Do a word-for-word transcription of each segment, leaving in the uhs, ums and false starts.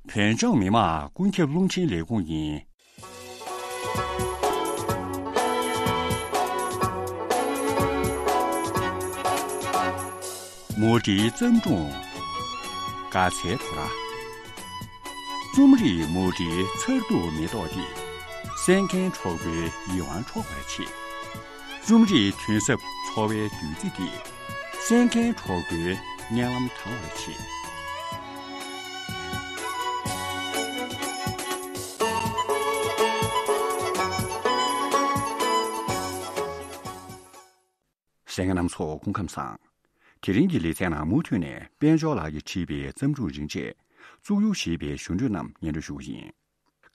བོད་ལྗོངས་མི་དམངས་ཀུན་ཁྱབ་རླུང་འཕྲིན་ལས་ཁུངས་ཡིན། མུ་འབྲེལ་བརྩམས་སྒྲུང་། དགའ་ཚལ་དོ་ར། རྩོམ་རིག་མུ་འབྲེལ་མཚར་སྡུག་མེ་ཏོག་འདི། གསན་མཁན་གྲོགས་པོའི་ཡིད་དབང་འཕྲོག་པར་བྱེད། རྩོམ་རིག་དོན་ཟབ་འཚོ་བའི་བདུད་རྩི་འདི། གསན་མཁན་གྲོགས་པོའི་སྙན་ལམ་དྭངས་པར་བྱེད། གསན་མཁན་རྣམ་ཚོ་སྐུ་ཁམས་བཟང་། དེ་རིང་གི་ལེ་ཚན་ནང་མུ་མཐུད་ནས་དཔལ་འབྱོར་ལགས་ཀྱིས་བྲིས་པའི་བརྩམས་སྒྲུང་རིང་ཆེད། བཙུགས་ཡུག་ཞེས་པའི་ཞུ་འཕྲོས་རྣམས་སྙན་སྒྲོན་ཞུ་གི་ཡིན།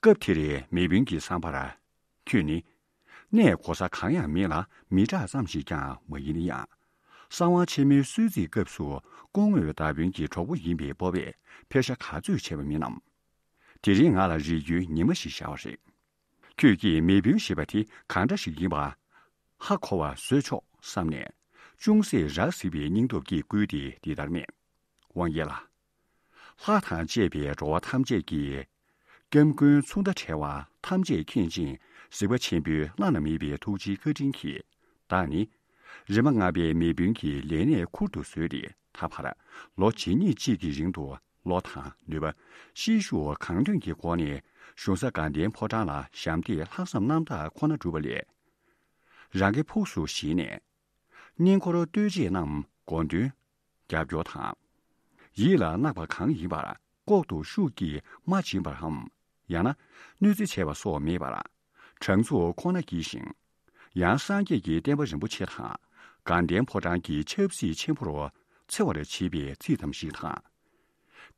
སྐབས་དེར་མེས་དབོན་གྱི་བསམ་པར། ཁྱོད་ནི། གནས་གོ་ས་གང་ཡང་མེད་ལ་མི་དྲག་ཙམ་ཞིག་ཀྱང་མ་ཡིན་ན་ཡང་། གསང་བ་ཆེན་མོའི་གསོལ་ཚིགས་སྐབས་སུ་སྐུ་ངོ་བདག་དཔོན་གྱི་གྲོགས་པོ་ཡིན་པའི་སྤོབས་པས་ཕེབས་ཞབས་ག་ཚོད་བྱས་པ་མིན་ནམ། དེ་རིང་ང་ལ་རེ་སྐུལ་ཉི་མ་ཞིག་ཤར་བ་རེད། ཁྱོད་ཀྱིས་མེས་དབོན་ཞེས་པ་དེ་གང་འདྲ་ཞིག་ཡིན་པ། ཧ་གོ་བ་བཟོས་ཆོག་བསམ་ནས། ཅུང་ཟད་ར་བཟི་བའི་སྙིང་སྟོབས་ཀྱིས་བསྐུལ་ཏེ་འདི་ལྟར་སྨྲས། དབང་རྒྱལ་ལགས། ལྷ་དང་བཅས་པའི་འགྲོ་བ་ཐམས་ཅད་ཀྱི། སྐྱབས་མགོན་ཚུ་ད་བྲལ་བ་ཐམས་ཅད་མཁྱེན་ཅིང་གཟིགས་པ་ཆེན་པོའི་བླ་ན་མེད་པའི་ཐུགས་རྗེའི་བཀའ་དྲིན་གྱིས། བདག་ནི། རིམ་པ་ལྔ་པའི་མེས་དཔོན་གྱི་ལས་གནས་ཁུར་དུ་བཟོས་ཏེ་ད་བར་ལོ་ཇི་སྙེད་ཅིག་གི་རིང་དུ་བློ་དང་ནུས་པ། ཤེད་ཤུགས་གང་ཐོན་གྱི་སྒོ་ནས་གཞུང་ས་དགའ་ལྡན་ཕོ་བྲང་ལ་ཞབས་འདེགས་ལྷག་བསམ་རྣམ་དག་ཁོ་ན་བསྒྲུབས་པ་ལས། རང་གི་ཕུགས་སུ་བཞེས་ནས། སྙིང་འཁོར་བསྟོད་ཆས་རྣམས་དགོས་འདུན་རྒྱབ་སྐྱོར་དང་། ཡིད་ལ་བརྣག་པ་གང་ཡིན་པར་ལྐོག་ཏུ་ཤུགས་ཀྱིས་མ་བྱིན་པའམ། ཡང་ན་གནོད་འཚེ་བྱས་པ་སོགས་མེད་པར། དྲང་ཚུགས་ཁོ་ན་བགྱིས་ཤིང་། ཡང་སངས་རྒྱས་ཀྱི་བསྟན་པ་རིན་པོ་ཆེ་དང་དགའ་ལྡན་ཕོ་བྲང་གི་ཆབ་སྲིད་ཆེན་པོར་འཚེ་བར་བྱེད་པའི་ཚིག་ཙམ་ཞིག་དང་།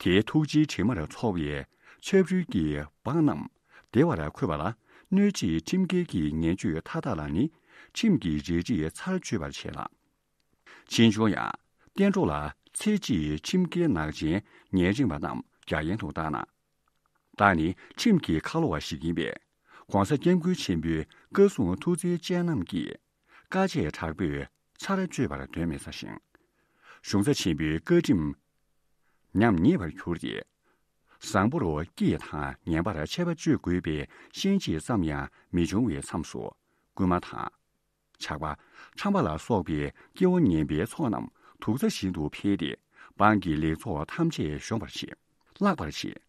དེའི་ཐུགས་རྗེའི་དྲི་མར་ཚོར་བའི་ཆབ་རོལ་གྱི་འབངས་རྣམས་བདེ་བར་འཁོད་པ་ལ་གནོད་བྱེད་ཁྲིམས་འགལ་གྱི་ངན་སྤྱོད་མཐའ་དག་ལ་ནི་ཁྲིམས་ཀྱི་རལ་གྲིས་ཚར་གཅོད་པར་བྱེད་ལ། ཕྱིས་འབྱུང་ཡང་བསྟན་འགྲོ་ལ་ཚེ་གཅིག་ཁྲིམས་འགལ་ནག་ཅན་ཉེ་རིང་བ་རྣམས་རྒྱ་ཡན་དུ་བཏང་ན། བདག་ནི་ཁྲིམས་ཀྱི་ཁ་ལོ་བ་ཞིག་ཡིན་པས། ༸གོང་ས་༸སྐྱབས་མགོན་ཆེན་པོའི་བཀའ་གསུང་ཐུགས་བརྩེ་ཅན་རྣམས་ཀྱི་བཀའ་ཆད་དྲག་པོས་ཚར་གཅོད་པར་འདོད་མེད་ས་ཞིང་། གཞུང་ས་ཆེན་པོའི་བཀའ་ཁྲིམས་ཉམས་ཉེས་པར་གྱུར་ཏེ། བཟང་པོར་སྐྱེས་དང་ངན་པར་ཆད་པ་གཅོད་དགོས་པའི་ཤན་འབྱེད་ཙམ་ཡང་མི་འབྱུང་བའི་མཚམས་སུ། རྐུན་མ་དང་། ཇག་པ། ཁྲམ་པ་ལ་སོགས་པའི་སྐྱེ་བོ་ངན་པའི་ཚོགས་རྣམས་དུག་རྩྭ་བཞིན་དུ་འཕེལ་ཏེ། འབངས་ཀྱི་ལེགས་ཚོགས་ཐམས་ཅད་གཞོམ་པར་བྱེད། བརླག་པར་བྱེད།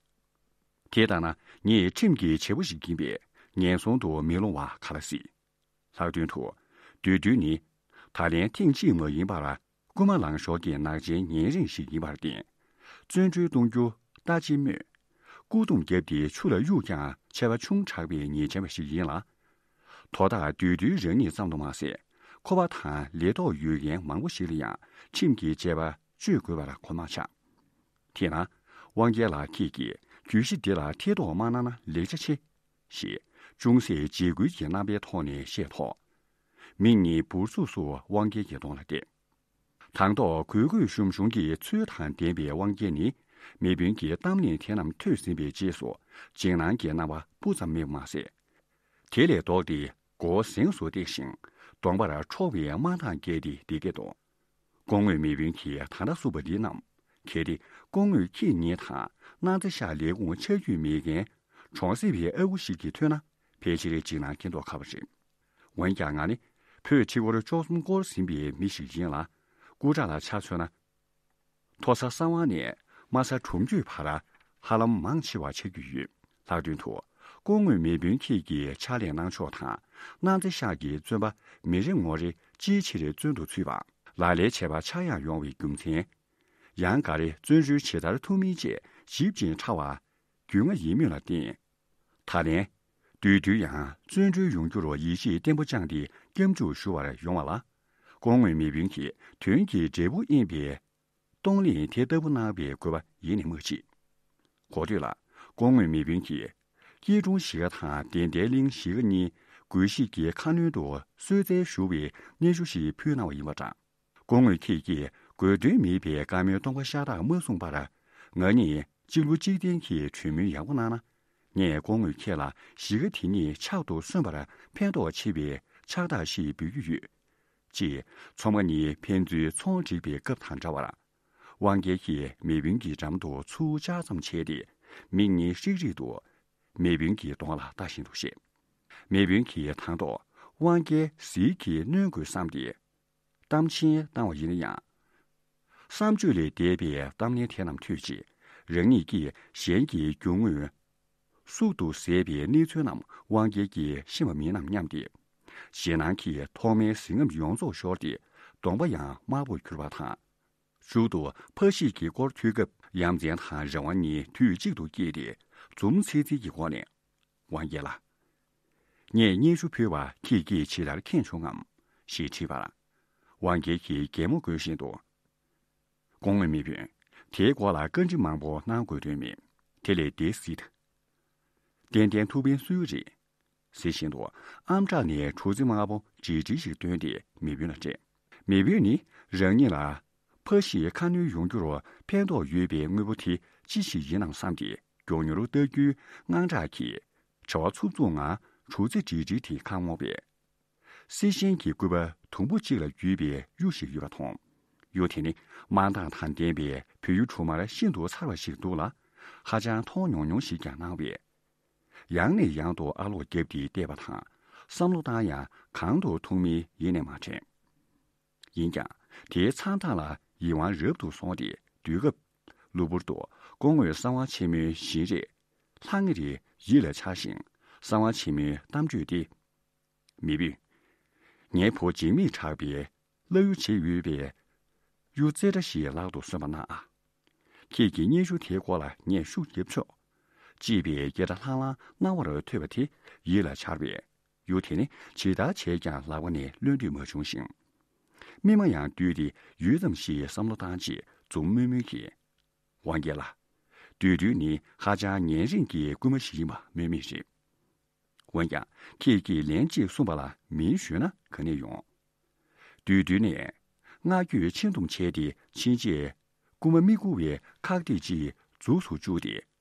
དེ་ལྟ་ན་ངེད་ཁྲིམས་ཀྱི་བྱེད་པོ་ཞིག་ཡིན་པས་ངན་སོང་དུ་མི་ལྷུང་བ་ག་ལ་སྲིད། ལྷག་དོན་དུ། བདུད་འདུལ་ནི། ད་ལན་ཐེངས་གཅིག་མ་ཡིན་པར། རྐུན་མ་ལང་ཤོར་གྱི་ནག་ཅན་ཉེ་རིང་ཞིག་ཡིན་པར་བརྟེན། བཙོན་གྲོལ་གཏོང་རྒྱུ་ལྟ་ཅི་སྨོས། སྐུ་གདུང་བརྒྱབ་སྟེ་ཆུ་ལ་གཡུགས་ཀྱང་ཆད་པ་ཆུང་དྲགས་པའི་ཉེས་ཅན་པ་ཞིག་ཡིན་ལ། དོ་བདག་བདུད་འདུལ་རང་ཉིད་ཙམ་དུ་མ་ཟད། ཁོ་པ་དང་ལས་ཐོག་ཡོད་མཁན་མང་པོ་ཞིག་ལ་ཡང་ཁྲིམས་ཀྱི་བཅད་པ་གཅོད་དགོས་པར་གོ་མ་ཆགས། དེས་ན། དབང་རྒྱལ་ལགས་ཁྱེད་ཀྱིས་གྱོད་གཞི་འདི་ལ་ཐེ་གཏོགས་མ་གནང་ན་ལེགས་ཆ་ཆེ། ཞེས་ཅུང་ཟད་འཇིགས་སྐུལ་གྱི་རྣམ་པའི་ཐོག་ནས་བཤད་ཐོག་མིག་གཉིས་འབུར་ཚུགས་སུ་དབང་རྒྱལ་གྱི་གདོང་ལ་བལྟས། དང་ཐོག་གུས་གུས་ཞུམ་ཞུམ་གྱི་ཚུལ་དང་ལྡན་པའི་དབང་རྒྱལ་ནི། མེས་དབོན་གྱི་གཏམ་གླེང་དེ་རྣམས་ཐོས་ཟིན་པའི་རྗེས་སུ་འཇིགས་སྣང་གི་རྣམ་པ་སྤུ་ཙམ་མེད་པ་མ་ཟད། དེ་ལས་ལྡོག་སྟེ་མགོ་བོ་གཟེངས་སུ་བཏེགས་ཤིང་གདོང་པར་ཁྲོ་བའི་དམར་མདངས་རྒྱས་ཏེ་འདི་སྐད་དུ། སྐུ་ངོ་མེས་དབོན་གྱིས་ད་ལྟ་གསུངས་པ་འདི་རྣམས། གལ་ཏེ་སྐུ་ངོ་ཁྱེད་ཉིད་དང་གནང་རྩེ་ཤག་ལས་ཁུངས་ཆ་རྒྱུས་མེད་མཁན་གྲོང་གསེབ་པའི་ཨ་ཁུ་ཞིག་གིས་ཐོས་ན་ཕལ་ཆེར་འཇིགས་སྣང་སྐྱེ་མདོག་ཁ་པོ་རེད། འོན་ཀྱང་ང་ནི་བོད་ཆིག་སྒོར་བཅུ་གསུམ་སྐོར་ཟིན་པའི་མི་ཞིག་ཡིན་ལ། སྐུ་དྲག་ལ་ཆ་མཚོན་ན། མཐོ་ས་གསང་བ་ནས་དམའ་ས་གྲོང་རྒྱུད་བར་ཧ་ལམ་མང་ཆེ་བ་ཆགས་ཀྱི་ཡོད། ལྷག་དོན་དུ། སྐུ་ངོ་མེས་དབོན་ཁྱེད་ཀྱི་ཕྱག་ལས་གནང་ཕྱོགས་དང་གནང་རྩེ་ཤག་གི་བཙོན་པ་མི་རེ་ངོ་རེ་ཅིའི་ཕྱིར་བཙོན་དུ་ཚུད་པ། ལག་ལེན་བྱས་པ་ཆག་ཡང་ཡོང་བའི་རྒྱུ་མཚན། ཡང་འགའ་རེ་བཙོན་གྲོལ་ཇི་ལྟར་ཐུབ་མིན་བཅས་ཞིབ་ཅིང་ཕྲ་བ་རྒྱུས་མངའ་ཡིན་མུས་ལ་བརྟེན། ད་ལན། བདུད་འདུལ་ཡང་བཙོན་གྲོལ་ཡོང་རྒྱུར་ཡིད་ཆེས་བརྟན་པོ་བཅངས་ཏེ་སྐྱབས་འཇུག་ཞུ་བར་ཡོང་བ་ལ། སྐུ་ངོ་མེས་དབོན་གྱིས་དོན་གྱི་འབྲས་བུ་དབྱིན་པའི་གཏོང་ལེན་དེ་ལྟ་བུ་གནང་བའི་དགོས་པ་ཡེ་ནས་མ་མཆིས། གོ་ཐོས་ལ། སྐུ་ངོ་མེས་དབོན་གྱིས། སྐྱིད་གྲོང་གཞིས་ཀ་དང་བདེ་ལྡན་གླིང་གཞིས་ཀ་གཉིས་དགོན་གཞིས་ཀྱི་ཁ་སྣོན་དུ་གསོལ་སྩལ་ཞུ་བའི་སྙན་ཞུ་ཞིག་ཕུལ་གནང་བ་ཡིན་པ་དང་། སྐུ་ངོ་ཁྱེད་ཀྱིས་དགོས་འདུན་མེད་པའི་བཀའ་མོལ་སྟོང་པ་ཤ་སྟག་མ་གསུངས་པར། ང་གཉིས་གཅིག་ལོ་གཅིག་བརྟན་གྱི་གྲོས་མོལ་ཡག་པོ་གནང་ན། ངས་སྐུ་ངོ་ཁྱེད་ལ་གཞིས་ཀ་དེ་གཉིས་ཕྱག་ཏུ་སོན་པར་ཕན་ཐོགས་ཆེ་བའི་ཕྱག་རྟགས་ཤིག་འབུལ་རྒྱུ་ཡོད། ཅེས་ཚོང་པ་གཉིས་ཕན་ཚུན་ཚོང་བསྒྲིགས་པའི་སྐབས་དང་འདྲ་བར། དབང་རྒྱལ་གྱིས་མེས་དབོན་གྱི་འགྲམ་དུ་ཚུར་བཅར་ཙམ་བྱས་ཏེ། མིག་གཉིས་ཧྲིག་ཧྲིག་ཏུ་མེ་བུན་གྱི་གདོང་ལ་ལྟ་བཞིན་དུ་བཤད། མེ་བུན་གྱིས་དང་ཐོག་དབང་རྒྱལ་ཟིལ་གྱིས་གནོན་དགོས་བསམ་སྟེ། གཏམ་ཆེན་བཏང་བ་ཡིན་ན་ཡང་། བསམ་བརྗོད་ལས་འདས་པའི་གཏམ་ངན་དེ་རྣམས་ཐོས་རྗེས། རང་ཉིད་ཀྱིས་གཞན་གྱི་རྒྱུ་དངོས་ཟུར་དུ་ཟད་པའི་གནས་ཚུལ་རྣམས་དབང་རྒྱལ་གྱིས་ཤེས་པ་མིན་ནམ་སྙམ་སྟེ། ཞེད་སྣང་གིས་ཐོག་མའི་གཟི་རྔམ་ཡོངས་རྫོགས་ཤོར་ཏེ། གདོང་པ་ཡང་དམར་པོར་གྱུར་པ་དང་། མཇུག་ཏུ་ཕ་གཤིས་ཀྱི་སྐོར་ཐོས་སྐབས་ཡ་མཚན་དང་རང་དབང་གཉིས་དུས་གཅིག་ཏུ་སྐྱེས་ཏེ། འཛུམ་ཚིག་ཚིག་གི་སྒོ་ནས། དབང་རྒྱལ་ལགས། ངས་སྙན་ཞུ་ཕུལ་བ་ཁྱེད་ཀྱིས་ཇི་ལྟར་མཁྱེན་བྱུང་ངམ་ཞེས་དྲིས་པར། དབང་རྒྱལ་གྱིས་གད་མོ་དགོད་བཞིན་དུ། སྐུ་ངོ་མེས་དབོན། དེའི་སྐོར་ལ་བཀའ་འདྲི་མང་པོ་གནང་དགོས་དོན་མེད། དེ་ལས་འདི་གཟིགས། ཏན་ཏན་ཐུགས་ཕན་གསོས་རེད། ཟེར་བཞིན་དུ་ཨམ་ཕྲག་ནས་གྲུ་གཟིངས་དམར་པོ་བྲིལ་བྲིལ་ཞིག་བཏོན་ཏེ་མེས་དབོན་ལ་སྤྲད། མེས་དབོན་ནི་རང་ཉིད་ལ་ཕ་གཞིས་ཁ་གནོན་ཡོང་རྒྱུར་ཕན་ཐོགས་ཡོད་པའི་དངོས་པོ་དེ་ཅི་ཞིག་ཡིན་ནམ་བསམ་སྟེ་མགྱོགས་མྱུར་ལྟ་རྒྱུའི་དངངས་སྐྲག་གིས་བྱ་བ་འཚུབ་འཚུབ་ངང་གྲུ་གཟིངས་བྲིལ་བྲིལ་དེ་ཁ་སྔོག་པས། གསེར་ཞུན་གྱི་སྐུད་པ་དུམ་བུ་གཅིག་ལ་བརྒྱུས་པའི་གཡུ་ཞིག་ཡོད་པ་མཐོང་། གཡུ་དེ་ནི་མ་འདང་དང་ལྡན་པའི་བོད་གཡུ་དྲུག་དམར་ཤིན་ཏུ་མཚར་བ་ཞིག་འདུག་ལ། ཧ་ཅང་མཐོང་མྱོང་མྱོང་ཞིག་ཀྱང་སྣང་བས། ཡང་ནས་ཡང་དུ་ཨ་ལོག་བརྒྱབ་སྟེ་བལྟས་པ་དང་བསམ་བློ་བཏང་ཡང་གང་དུ་ཐུག་མིན་ཡེ་ནས་མ་དྲན། ཡིན་ཀྱང་དེའི་མཚར་སྟངས་ལ་ཡིད་དབང་རབ་ཏུ་སོང་སྟེ་སྡོད་སྐབས། གློ་བུར་དུ་སྐུ་ངོ་གསང་བ་ཆེན་མོའི་བཞིན་རས་ལྷང་ངེ་རེ་ཡིད་ལ་འཆར་ཞིང་། གསང་བ་ཆེན་མོའི་གཏམ་བརྗོད་དེ། མེས་དབོན། ངའི་བུ་འཇིགས་མེད་གྲགས་པའི་བླ་གཡུ་བྱས་ཡོད་པའི་གཡུ་རྩེ་གྲ་ཞིག་ལག་ཏུ་སོན་པ་གནང་ཨ། ཁྱེད་ཀྱི་སྙན་ཞུ་དེའི་སྐོར་ལ་ངས་ཤུགས་རྒྱབ་ཆོག་ཅེས་པའི་སྐད་སྒྲ་ལྷང་ལྷང་རྣ་བར་ཐོས་པ་དེ་ཡིད་ལ་འཆར་བས། གཡུ་དེ་ནི་ཇི་ལྟར་བྱས་ཀྱང་ལག་པ་ནས་ལོན་འདོད་མ་བྱུང་ཞིང་། སྨིན་མ་ཡང་བསྡུས་ཏེ་ཡུད་ཙམ་ཞིག་བསམ་བློ་བཏང་རྗེས་འཛུམ་དམུལ་དམུལ་གྱིས། དབང་རྒྱལ་ལགས། བདུད་འདུལ་ནི་ཧ་ཅང་ཉེ་རིང་གི་རྐུན་མ་ཞིག་ཡིན་པ་སྨོས་མེད་རེད། འོན་ཀྱང་ཁྱེད་ཀྱིས་ལན་གཅིག་གསུངས་པ་ལ་མིན་ཞུས་ན་ག་ནས་ཡོང་། བདུད་འདུལ་ནས་སྔར་རྒྱུད་ཆེ་འདུམ་བྱས་ཏེ་ཕྱིན་ཆད་རྐུན་མ་མི་རྐུ་བའི་ཁག་ཐེག་ཅིག་འཛུགས་སུ་བཅུག་སྟེ་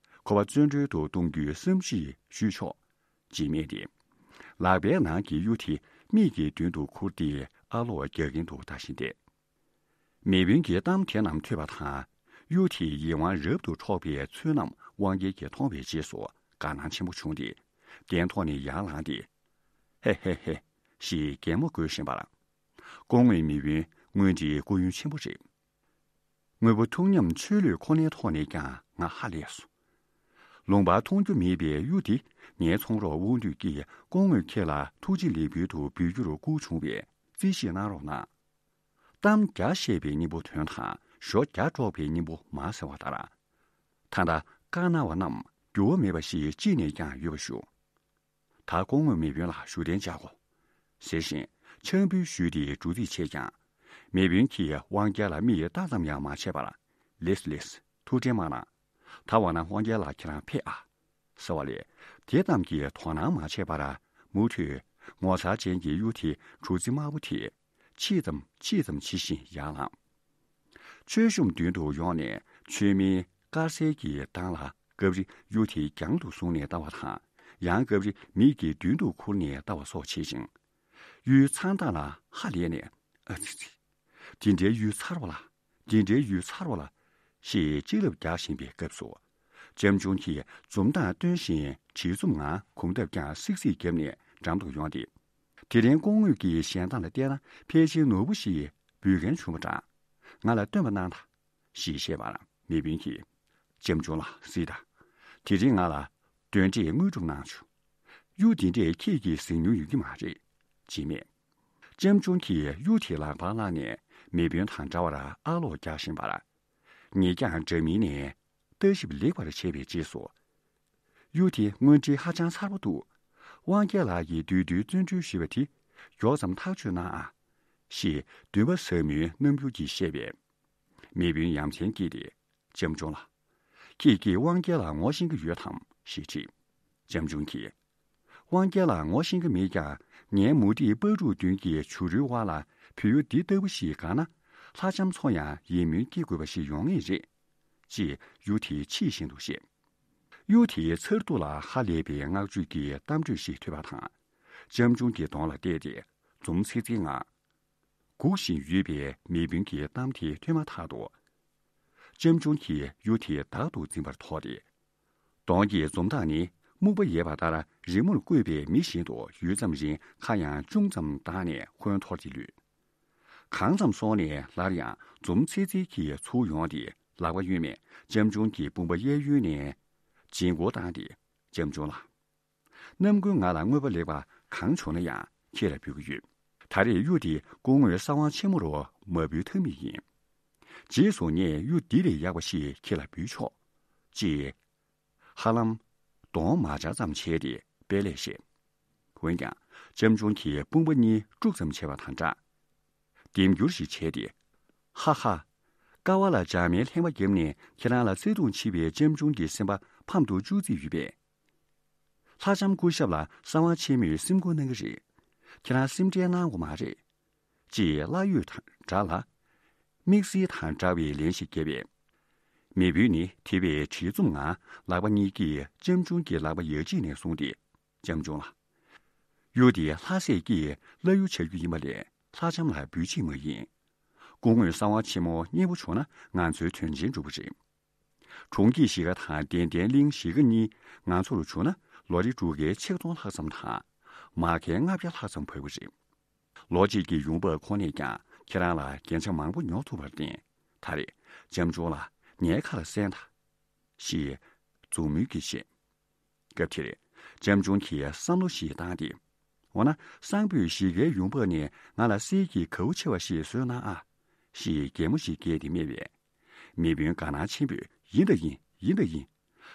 ཁོ་པ་བཙོན་གྲོལ་དུ་གཏོང་རྒྱུའི་བསམ་གཞིག་ཞུས་ཆོག་ཅེས་སྨྲས་ཏེ། ལག་པའི་ནང་གི་གཡུ་དེ་མིག་གི་མདུན་དུ་ཁུར་ཏེ་ཨ་ལོག་རྒྱག་གིན་འདུག་ལྟ་བཞིན་བསྡད། མེས་དབོན་གྱི་གཏམ་དེ་རྣམས་ཐོས་པ་དང་། གཡུ་དེས་ཡིད་དབང་རབ་ཏུ་འཕྲོག་པའི་ཚུལ་རྣམས་དབང་རྒྱལ་གྱིས་མཐོང་བའི་རྗེས་སུ་དགའ་སྣང་ཆེན་པོ་བྱུང་སྟེ་གདན་ཐོག་ནས་ཡར་ལངས་ཏེ། ཧེ་ཧེ་ཧེ། ཞེས་གད་མོ་དགོད་བཞིན་པར། སྐུ་ངོ་མེས་དབོན་དངོས་འབྲེལ་སྐུ་ཡོན་ཆེན་པོ་རེད། དངོས་པོ་ཐུགས་ཉམས་ཆོས་ལུས་ཁོ་ནའི་ཐོག་ནས་ཀྱང་ང་ཧ་ལས་སོང་། ལུང་པར་མཐོང་རྒྱུ་མེད་པའི་གཡུ་དེ་ངའི་ཚོང་རོགས་དབང་འདུས་ཀྱིས་སྐུ་ངོ་ཁྱེད་ལ་ཐུགས་རྗེ་ལེགས་འབུལ་དུ་འབུལ་རྒྱུར་བསྐུར་བྱུང་བས་རྩིས་ཞིབ་གནང་རོགས་གནང་། གཏམ་བརྒྱ་བཤད་པའི་སྙིང་པོ་དོན་དང་ཞོ་བརྒྱ་དཀྲོགས་པའི་སྙིང་པོ་མ་ཟེར་བ་ལྟར། ད་ལྟ་བཀའ་གནང་བ་རྣམས་འགྱུར་བ་མེད་པ་ཞིག་ཅི་ནས་ཀྱང་ཡོད་པ་ཞུ། ད་སྐུ་ངོ་མེས་དབོན་ལ་བཞུགས་གདན་འཇག་གོ། ཟེར་བཞིན་ཕྱག་འབུལ་ཞུས་ཏེ་འགྲོ་རྩིས་བྱས་ཀྱང་། མེས་དབོན་གྱིས་དབང་རྒྱལ་ལ་མིག་ལྟ་ཙམ་ཡང་མ་བྱས་པར། ལེགས་ལེགས། ཐུགས་དྲན་མ་གནང་། ད་འོ་ན་དབང་རྒྱལ་ལགས་ཁྱེད་རང་ཕེབས་ཨ། ཟེར་བ་ལས། དེ་ཙམ་གྱིས་དོ་སྣང་མ་བྱས་པར་མུ་མཐུད་ངོ་མཚར་ཅན་གྱི་གཡུ་དེ་གྲུ་གཟིངས་དམར་པོ་དེ། ཕྱིས་ཙམ་ཕྱིས་ཙམ་བྱེད་བཞིན་ཡར་ལངས། མཆོད་གཤོམ་མདུན་དུ་ཡོང་ནས་མཆོད་མེའི་དཀར་གསལ་གྱི་མདངས་ལ་སྐབས་རེ་གཡུ་དེ་རྒྱང་དུ་བཟུང་ནས་ལྟ་བ་དང་། ཡང་སྐབས་རེ་མིག་གི་མདུན་དུ་ཁུར་ནས་ལྟ་བ་སོགས་བྱེད་ཅིང་། གཡུའི་མཚར་མདངས་ལ་ཧ་ལས་ནས། ཨ་ཙི་ཙི། དེ་འདྲའི་གཡུ་མཚར་བ་ལ། འདི་འདྲའི་གཡུ་མཚར་བ་ལ། ཞེས་གཅིག་ལབ་རྒྱག་བཞིན་པའི་སྐབས་སུ། ལྕམ་ཆུང་གིས་འཛུམ་མདངས་སྟོན་བཞིན་བྲེལ་འཚུབ་ངང་གོམ་སྟབས་ཀྱང་སིག་སིག་བརྒྱབ་ནས་འགྲམ་དུ་ཡོང་སྟེ། དེ་རིང་སྐུ་ངོ་གི་ཞལ་མདངས་ལ་བལྟས་ན་ཕལ་ཆེར་ནོར་བུ་ཞིག་འབུལ་མཁན་བྱུང་བ་འདྲ། ང་ལ་སྟོན་པ་གནང་དང་། ཞེས་བཤད་པར་མེས་དབོན་གྱིས། ལྕམ་ཆུང་ལགས་གཟིགས་དང་། དེ་རིང་ང་ལ་གདོན་འདྲེས་དངོས་གྲུབ་གནང་བྱུང་། གཡུ་འདི་འདྲས་ཁྱེད་ཀྱིས་གཟིགས་མྱོང་ཡོད་ཀྱི་མ་རེད། ཅེས་སྨྲས། ལྕམ་ཆུང་གིས་གཡུ་དེ་ལག་པར་བླངས་ནས་མེས་དབོན་དང་འདྲ་བར་ཨ་ལོག་རྒྱག་བཞིན་པར། ངེད་ཀྱང་འདྲ་མིན་ནས་ལྟ་ཞིབ་ལེགས་པར་བྱས་པའི་རྗེས་སུ། གཡུ་དེ་དངོས་འབྲེལ་ཧ་ཅང་མཚར་པོ་འདུག། དབང་རྒྱལ་ལགས་ཀྱིས་བདུད་འདུལ་བཙོན་གྲོལ་ཞུས་པ་དེ་མགྱོགས་ཙམ་ཐག་གཅོད་གནང་ཨ། ཞེས་འདུན་པ་ཟབ་མོའི་རྣམ་འགྱུར་གྱིས་བཤད་པས། མེས་དབོན་ཡ་མཚན་སྐྱེས་ཏེ། ལྕམ་ཆུང་ལགས། ཁྱེད་ཀྱིས་དབང་རྒྱལ་ལ་ངོ་ཤེས་ཀྱི་ཡོད་དམ་ཞེས་དྲིས། ལྕམ་ཆུང་གིས། དབང་རྒྱལ་ལ་ངོ་ཤེས་ཀྱི་མེད་ཀྱང་ངའི་མུ་ཏིག་སྤ་རུག་མདུན་གྱི་བྱུ་རུའི་དབར་ལ་བོད་གཡུ་འདི་ལྟ་བུ་ཞིག་གང་ན་ལྷ་ལྕམ་ཚོ་ཡང་ཡིད་སྨོན་སྐྱེ་དགོས་པ་ཞིག་ཡོང་ངེས་རེད། ཅེས་གཡུ་དེའི་ཕྱིས་བཞིན་དུ་བཤད། གཡུ་དེའི་མཚར་སྡུག་ལ་ཧ་ལས་པའི་བསྔགས་བརྗོད་ཀྱི་གཏམ་བརྗོད་ཞིག་ཐོས་པ་དང་། ལྕམ་ཆུང་གི་གདོང་ལ་བལྟས་ཏེ་འཛུམ་ཚིག་ཚིག་ངང་། སྒུག་བཞིན་ཡོད་པའི་མེས་དབོན་གྱི་གཏམ་དེ་ཐོས་མ་ཐག་ཏུ། ལྕམ་ཆུང་གིས་གཡུ་དེ་བདག་ཏུ་འཛིན་པར་དོགས་ཏེ། གདོང་གི་འཛུམ་མདངས་ནི་སྨུག་པ་ཡལ་བ་ལྟར་རི་མོར་བརྐོས་པའི་མི་བཞིན་དུ་ཡུད་ཙམ་རིང་ཁ་ཡང་ཅུང་ཙམ་བཏང་ནས་ཧོན་འཐོར་ཏེ་ལུས། གང་ཙམ་སོང་ནས་སླར་ཡང་འཛུམ་ཚིག་ཚིག་གིས་ཚུར་ཡོང་སྟེ་ལག་པ་གཡོན་མས་སྐྱབས་ཆུང་གི་དཔུང་པ་གཡས་གཡོན་ནས་འཇིང་སྐུར་བཏང་སྟེ། སྐྱབས་ཆུང་ལགས། ནམ་རྒྱུན་ང་ལ་དངོས་པོ་ལེགས་པ་གང་བྱུང་ན་ཡང་ཁྱེད་ལ་འབུལ་གྱི་ཡོད། ད་རེས་གཡུ་དེ་སྐུ་ངོའི་གསང་བ་ཆེན་མོ་རུ་མ་འབུལ་ཐབས་མེད་ཡིན། རྗེས་སུ་ངས་གཡུ་འདི་ལས་ཡག་པ་ཞིག་ཁྱེད་ལ་འབུལ་ཆོག་ཅེས། ཧ་ལམ་གདོང་མ་འཆར་ཙམ་བྱས་ཏེ་དཔེ་ལས་བཤད། འོན་ཀྱང་སྐྱབས་ཆུང་གིས་དཔུང་པ་གཉིས་དཀྲུག་ཙམ་བྱས་པ་དང་འདྲ། ལྡེམ་འགྱུར་ཞིག་བྱས་ཏེ། ཧ་ཧ། ཀ་བ་ལ་འཇག་མའི་ལྷེངས་པ་བརྒྱབ་ནས་ཁྱེད་རང་ལ་བརྩེ་དུང་མཆིས་པའི་སྐྱབས་ཆུང་གི་སེམས་པ་ཕམ་དུ་བཅུག་རྩིས་ཡོད་པས། ལྷ་ལྕམ་སྐུ་ཞབས་ལ་གསང་བ་ཆེན་མོས་སེམས་ཁུར་གནང་གི་རེད། ཁྱེད་རང་སེམས་ཁྲལ་གནང་དགོས་མ་རེད། ཅེས་གླ་ཡོད་དང་འདྲ་ལ། དམིགས་བསལ་དང་འདྲ་བའི་ལན་ཞིག་བརྒྱབ་པས། མེས་པོ་ནི་དེ་བས་དྲི་བཙུམ་ངང་ལག་པ་གཉིས་ཀྱིས་སྐྱབས་ཆུང་གི་ལག་པ་ཡ་གཅིག་ནས་བཟུང་སྟེ། སྐྱབས་ཆུང་ལགས། གཡུ་འདི་ལྷ་སྲས་ཀྱིས་བླ་གཡུ་བྱ་རྒྱུ་ཡིན་པ་ལས་ལྷ་ལྕམ་ལ་འབུལ་ཕྱིན་མ་ཡིན། སྐུ་ངོས་གསང་བ་ཆེན་མོ་མཉེས་པོ་བྱུང་ན་ང་ཚོའི་དོན་ཆེན་འགྲུབ་པ་རེད། གྲོང་ཁྱེར་གཞིས་ཀ་དང་གདན་ལྡན་གླིང་གཞིས་ཀ་གཉིས་ང་ཚོར་བྱུང་ན་ལོ་རེ་འབྲུ་ཁལ་ཆིག་སྟོང་ལྷག་ཙམ་དང་། མ་ཁལ་ལྔ་བརྒྱ་ལྷག་ཙམ་བབས་པ་རེད། ལོ་གཅིག་གི་ཡོང་འབབ་ཁོ་ནས་ཀྱང་ཁྱེད་རང་ལ་རྒྱན་ཆ་མང་པོ་ཉོ་ཐུབ་པར་བརྟེན། ད་རེས་སྐྱབས་ཆུང་ལགས་ངའི་ཁ་ལ་གསན་དང་། ཞེས་མཛུབ་མོས་ཀྱིས་བཤད། སྐབས་དེར་སྐྱབས་ཆུང་གིས་བསམ་བློ་ཞིག་བཏང་སྟེ། འོ་ན་གསང་ཕུད་གཞིས་ཀའི་ཡོང་འབབ་ནས་ང་ལ་གསེར་གྱི་གའུ་ཆེ་བ་ཞིག་བཟོས་གནང་ཨ། ཞེས་གད་མོ་ཞིག་བགད་དེ་སྨྲས་པས། མེས་དབོན་དགའ་སྣང་ཆེན་པོས་ཡིན་ད་ཡིན་ཡིན་ད་ཡིན།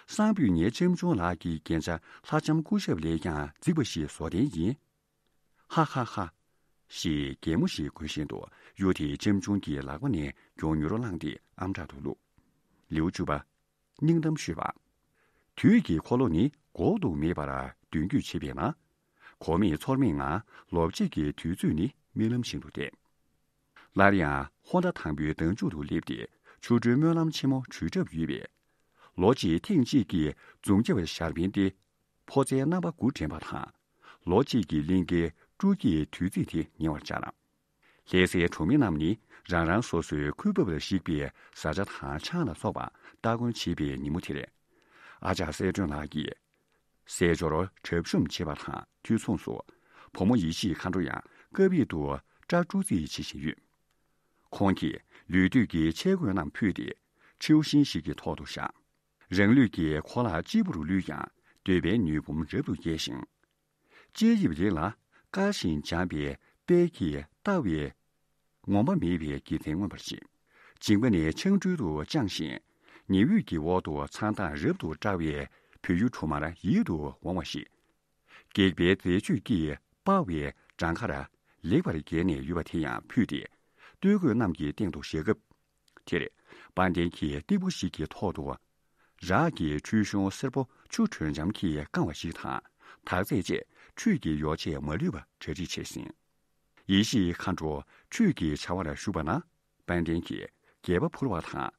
གསང་ཕུད་ངའི་སྐྱབས་ཆུང་ལགས་ཀྱི་རྒྱན་ཆ་ལྷ་ལྕམ་སྐུ་ཞབས་ལས་ཀྱང་རྫིག་པ་ཞིག་བཟོ་གཏན་ཡིན། ཧ་ཧ་ཧ། ཞེས་གད་མོ་ཞིག་དགོད་བཞིན་དུ་གཡུ་དེ་སྐྱབས་ཆུང་གི་ལག་པ་ནས་མགྱོགས་མྱུར་བླངས་ཏེ་ཨམ་ཕྲག་ཏུ་བླུགས། ལེའུ་བཅུ་པ། སྙིང་གཏམ་ཤོད་པ། དུས་ཀྱི་འཁོར་ལོ་ནི་འགོག་ཏུ་མེད་པར་མདུན་སྐྱོད་བྱེད་པས་ན། གོ་མེད་ཚོར་མེད་ངང་ལོ་གཅིག་གི་དུས་ཚོད་ནི་རྨི་ལམ་བཞིན་དུ་འདས། སླར་ཡང་ཧོར་ཟླ་དང་པོའི་ཟླ་མཇུག་ཏུ་སླེབས་ཏེ་ཆོ་འཕྲུལ་སྨོན་ལམ་ཆེན་མོ་གྲོལ་གྲབས་ཡོད་པས། ལོ་གཅིག་ཐེངས་གཅིག་གི་འཛུམ་རྒྱབ་ཞར་འཕེན་ཏེ། ཕོ་རྩལ་རྣམ་པ་དགུ་འགྲན་པ་དང་། ལོ་གཅིག་གི་གླིང་གའི་སྤྲོ་སྐྱིད་དུས་ཚིགས་དེ་ཉེ་བར་བཅར། ལྷ་སའི་གྲོང་མི་རྣམས་ནི་རང་རང་སོ་སོའི་ཁུར་པོ་ལ་བཤིག་པའི་བཟའ་བཅའ་དང་ཆང་ལ་སོགས་པ་སྟ་གོན་བྱེད་པའི་ཉིན་མོ་དེར། ཨ་ཅག་གསལ་སྒྲོན་ལགས་ཀྱིས་ཟས་སྦྱོར་གྲབས་གཤོམ་བྱེད་པ་དང་དུས་མཚུངས་སུ་བུ་མོ་ཡེ་ཤེས་མཁའ་འགྲོ་ཡང་སྐབས་རེ་དུ་སྐྲ་བཀྲུ་རྩིས་བྱེད་བཞིན་ཡོད། ཁོང་གིས་ལུས་སྟོད་ཀྱི་ཆས་གོས་རྣམས་ཕུད་དེ་ཁྲིའུ་ཤིང་ཞིག་གི་ཐོག་ཏུ་བཞག་རང་ལུས་ཀྱི་ཁོ་ལག་གཅེར་བུར་བླུགས་ཀྱང་འདོད་པའི་ནུས་འབུམ་རབ་ཏུ་རྒྱས་ཤིང་། དཔྱད་ཡིབ་རིང་ལ་དཀར་ཞིང་འཇམ་པའི་དཔལ་གྱིས་ལྟ་བའི་ངོམས་པ་མེད་པའི་དགེ་མཚན་མངོན་པར་བྱེད། མཇིང་པ་ནས་ཆང་འཁྲུལ་དུ་བཅངས་ཤིང་། ཉི་འོད་ཀྱི་འོག་ཏུ་མཚང་མདངས་རབ་ཏུ་བཀྲ་བའི་བོད་ཡུལ་གྲུ་མར་ཡིད་དུ་འོང་བ་ཞིག་སྒེག་པའི་མཛེས་དཔྱོད་ཀྱིས་སྤར་བའི་བྲང་ཁར་ལེགས་པར་བརྒྱན་ནས་ཡོད་པ་དེ་ཡང་ཕུད་དེ། སྟོད་གོས་རྣམས་ཀྱི་སྟེང་དུ་བཞག་སྐབས། དེར་དཔལ་ལྡན་གྱིས་སྟེགས་བུ་ཞིག་གི་ཐོག་ཏུ། རག་གི་ཁྲུས་གཞོང་སེར་པོ་ཆུ་དྲོན་འཇམ་གྱིས་བཀང་བ་ཞིག་དང་། དག་རྫས་བཅས་ཁྲུས་ཀྱི་ཡོ་བྱད་མ་ལུས་པ་གྲ་སྒྲིག་བྱས་ཟིན། ཡེ་ཤེས་མཁའ་འགྲོ་ཁྲུས་ཀྱི་བྱ་བར་ཞུགས་པ་ན། དཔལ་ལྡན་གྱིས་སྒལ་པ་འཕུར་བ་དང་།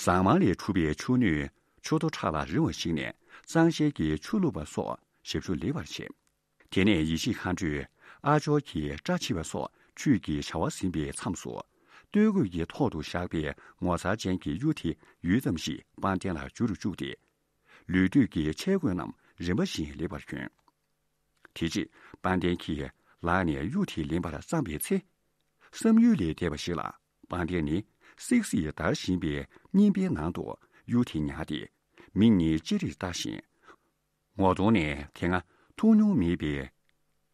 ཟངས་མར་ལས་གྲུབ་པའི་ཆུ་སྣོད་མཆུ་ཏོ་ཁྲག་ལ་རིང་བ་ཞིག་ནས་གཙང་ཞལ་གྱི་ཆུ་བླུགས་པ་སོགས་ཞབས་ཞུ་ལེགས་པར་བྱས། དེ་ནས་ཡེ་ཤེས་མཁའ་འགྲོས་ཨ་ཇོ་གི་སྐྲ་ཕྱིས་པ་སོགས་ཁྲུས་ཀྱི་བྱ་བ་ཟིན་པའི་མཚམས་སུ། སྟོད་གོས་ཀྱི་ཐོག་ཏུ་བཞག་པའི་ངོ་མཚར་ཅན་གྱི་གཡུ་དེ་ཡུད་ཙམ་ཞིག་དཔལ་ལྡན་ལ་འཇུ་རུ་བཅུག་སྟེ། ལུས་སྟོད་ཀྱི་ཆས་གོས་རྣམས་རིམ་པ་བཞིན་ལེགས་པར་གྱོན། དེ་རྗེས་དཔལ་ལྡན་གྱིས་ལག་ནས་གཡུ་དེ་ལེན་པར་བརྩམས་པའི་ཚེ། བསམ་ཡུལ་ལས་འདས་པ་ཞིག་ལ་དཔལ་ལྡན་ནི་སིག་སིག་འདར་བཞིན་པའི་སྙིམ་པའི་ནང་དུ་གཡུ་དེ་ཉར་ཏེ། མིག་གཉིས་ཅི་རིགས་ལྟ་བཞིན། ངོ་གདོང་ནས་དེ་སྔ་མཐོང་མྱོང་མེད་པའི་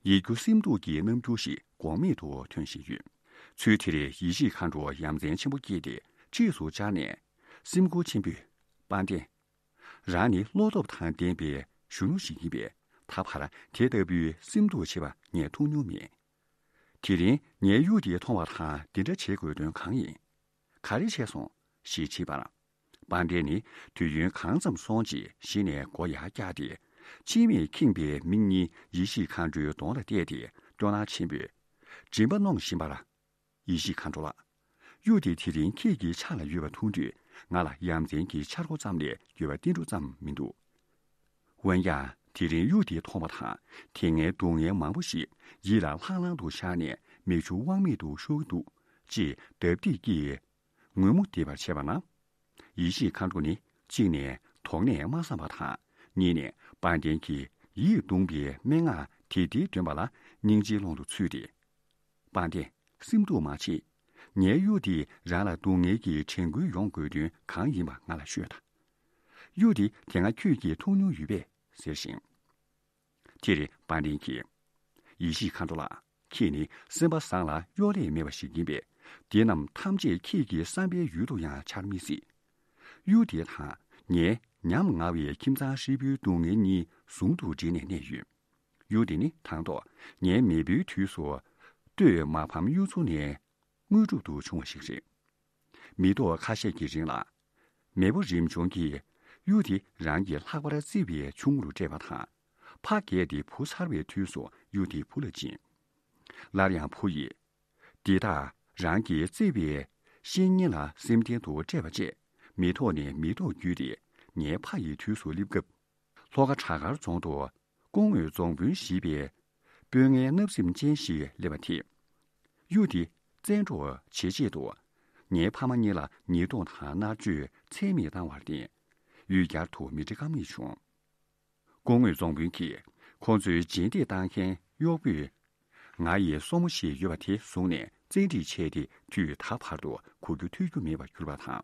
ཡིད་འགྱུ་སེམས་སྡུག་གི་རྣམ་འགྱུར་ཞིག་འགོག་མེད་དུ་ཐོན་བཞིན་ཡོད། ཚུལ་དེར་ཡེ་ཤེས་མཁའ་འགྲོ་ཡ་མཚན་ཆེན་པོ་སྐྱེས་ཏེ་འཁྲིས་སུ་བཅར་ནས་སེམས་ཁུར་ཆེན་པོས། དཔལ་ལྡན། རང་ནི་བློ་སྟོབས་དང་ལྡན་པའི་གཞོན་ནུ་ཞིག་ཡིན་པས་ད་བར་དེ་ལྟ་བུའི་སེམས་སྡུག་ཆེ་བ་ངས་མཐོང་མྱོང་མེད། དེ་རིང་ངས་གཡུ་དེ་མཐོང་བ་དང་འདི་འདྲ་བྱེད་དགོས་དོན་གང་ཡིན། ག་རེ་བྱས་སོང་ཞེས་དྲིས་པར། དཔལ་ལྡན་ནི་དུས་ཡུན་གང་ཙམ་སོང་རྗེས་གཞི་ནས་མགོ་ཡར་བཀྱགས་ཏེ། ཕྱི་མིག་ཁེངས་པའི་མིག་གཉིས་ཡེ་ཤེས་མཁའ་འགྲོའི་གདོང་ལ་གཏད་དེ་སྐྱོ་སྣང་ཆེན་པོས། མགྲིན་པ་གནོང་བཞིན་པར། ཡེ་ཤེས་མཁའ་འགྲོ་ལགས། གཡུ་དེ་དེ་རིང་ཁྱེད་ཀྱི་ཕྱག་ལ་ཡོད་པ་མཐོང་དུས་ང་ལ་ཡ་མཚན་གྱི་འཆར་སྒོ་ཙམ་ལས་འགྱོད་པ་ཏིལ་འབྲུ་ཙམ་མི་འདུག་འོན་ཀྱང་དེ་རིང་གཡུ་དེ་མཐོང་བ་དང་དེ་སྔའི་སྡུག་བསྔལ་མང་པོ་ཞིག་ཡིད་ལ་ལྷང་ལྷང་དུ་ཤར་ནས་མིག་ཆུ་དབང་མེད་དུ་ཤོར་གྱི་འདུག་ཅེས་དགའ་སྡིག་གིས་ངུ་མོ་འདེབས་པར་བྱས་པ་ན། ཡེ་ཤེས་མཁའ་འགྲོ་ནི་གཅིག་ནས་ དོགས་གནས་མ་བསམ་པ་དང་། གཉིས་ནས་དཔལ་ལྡན་གྱིས་ཡིད་གདུང་བའི་སྨྲེ་སྔགས་དེ་ལྟར་འདོན་པ་ལ་སྙིང་རྗེའི་ཀློང་དུ་ཚུད་དེ། དཔལ་ལྡན། སེམས་སྡུག་མ་བྱེད། ངའི་གཡུ་དེ་རང་ལ་སྡུག་བསྔལ་གྱི་དྲན་སྐུལ་ཡོང་དགོས་དོན་གང་ཡིན་པ་ང་ལ་ཤོད་དང་། གཡུ་དེ་དེ་སྔ་ཁྱོད་ཀྱིས་མཐོང་མྱོང་ཡོད་པས་ཟེར་ཞིང་། དེར་དཔལ་ལྡན་གྱིས། ཡེ་ཤེས་མཁའ་འགྲོ་ལགས། ཁྱེད་ནི་སེམས་པ་བཟང་ལ་གཡོ་ལས་མེད་པ་ཞིག་ཡིན་པས། དེ་རྣམས་ཐམས་ཅད་ཁྱེད་ཀྱི་བསམ་པའི་ཡུལ་དུ་ཡང་འཆར་མི་སྲིད། གཡུ་དེ་དང་ངའི་ཉམ་ང་བའི་ཁྱིམ་ཚང་ཧྲིལ་པོའི་སྡུག་བསྔལ་གཉིས་ཟུང་དུ་འབྲེལ་ནས་གནས་ཡོད། གཡུ་དེ་ནི་དང་ཐོག་ངའི་མེས་པོའི་དུས་སུ་སྟོད་མ་ཕམ་གཡུ་མཚོ་ནས་དངོས་གྲུབ་ཏུ་བྱུང་བ་ཞིག་རེད། མི་ཐོག་ཁ་ཤས་ཀྱི་རིང་ལ། མེས་པོ་རིམ་བྱོན་གྱིས་གཡུ་དེ་རང་གི་ལྷག་པར་བརྩི་བའི་ཆུང་ངུ་རུ་སྤྲད་པ་དང་། ཕ་རྒས་ཏེ་བུ་ཚར་བའི་དུས་སུ་གཡུ་དེ་བུ་ལ་སྦྱིན། སླར་ཡང་བུ་ཡིས། འདི་དག་རང་གི་བརྩེ་བའི་བཤེས་གཉེན་ལ་སེམས་རྟེན་དུ་སྤྲད་པ་བཅས་མི་ཐོག་ནས་མི་ཐོག་བརྒྱུད་དེ་ངའི་ཕ་ཡི་དུས་སུ་སླེབས་སྐབས། ལྷོ་ཁ་བྲག་དཀར་རྫོང་དུ་སྐུ་ངོ་རྫོང་དཔོན་ཞེས་པའི་དཔོན་ངན་བརྣབ་སེམས་ཅན་ཞིག་སླེབས་པ་དེས། གཡུ་དེ་བཙན་འཕྲོག་བྱེད་ཆེད་དུ། ངའི་ཕ་མ་གཉིས་ལ་ཉེས་རྡུང་དང་མནར་གཅོད་ཚད་མེད་བཏང་བར་བརྟེན། ཡུལ་གྱར་དུ་མི་འདྲ་ཀ་མེད་བྱུང་། སྐུ་ངོ་རྫོང་དཔོན་གྱིས་ཁོང་ཚོའི་རྗེས་འདེད་བཏང་མཁན་གཡོག་པོས། ང་ཡི་སྲུ་མོ་ཞིག་ཡོད་པ་དེ་བཟུང་ནས་བཙན་ཁྲིད་བྱས་ཏེ་དུས་ད་བར་དུ་གོ་རྒྱུ་ཐོས་རྒྱུ་མེད་པར་གྱུར་པ་དང་།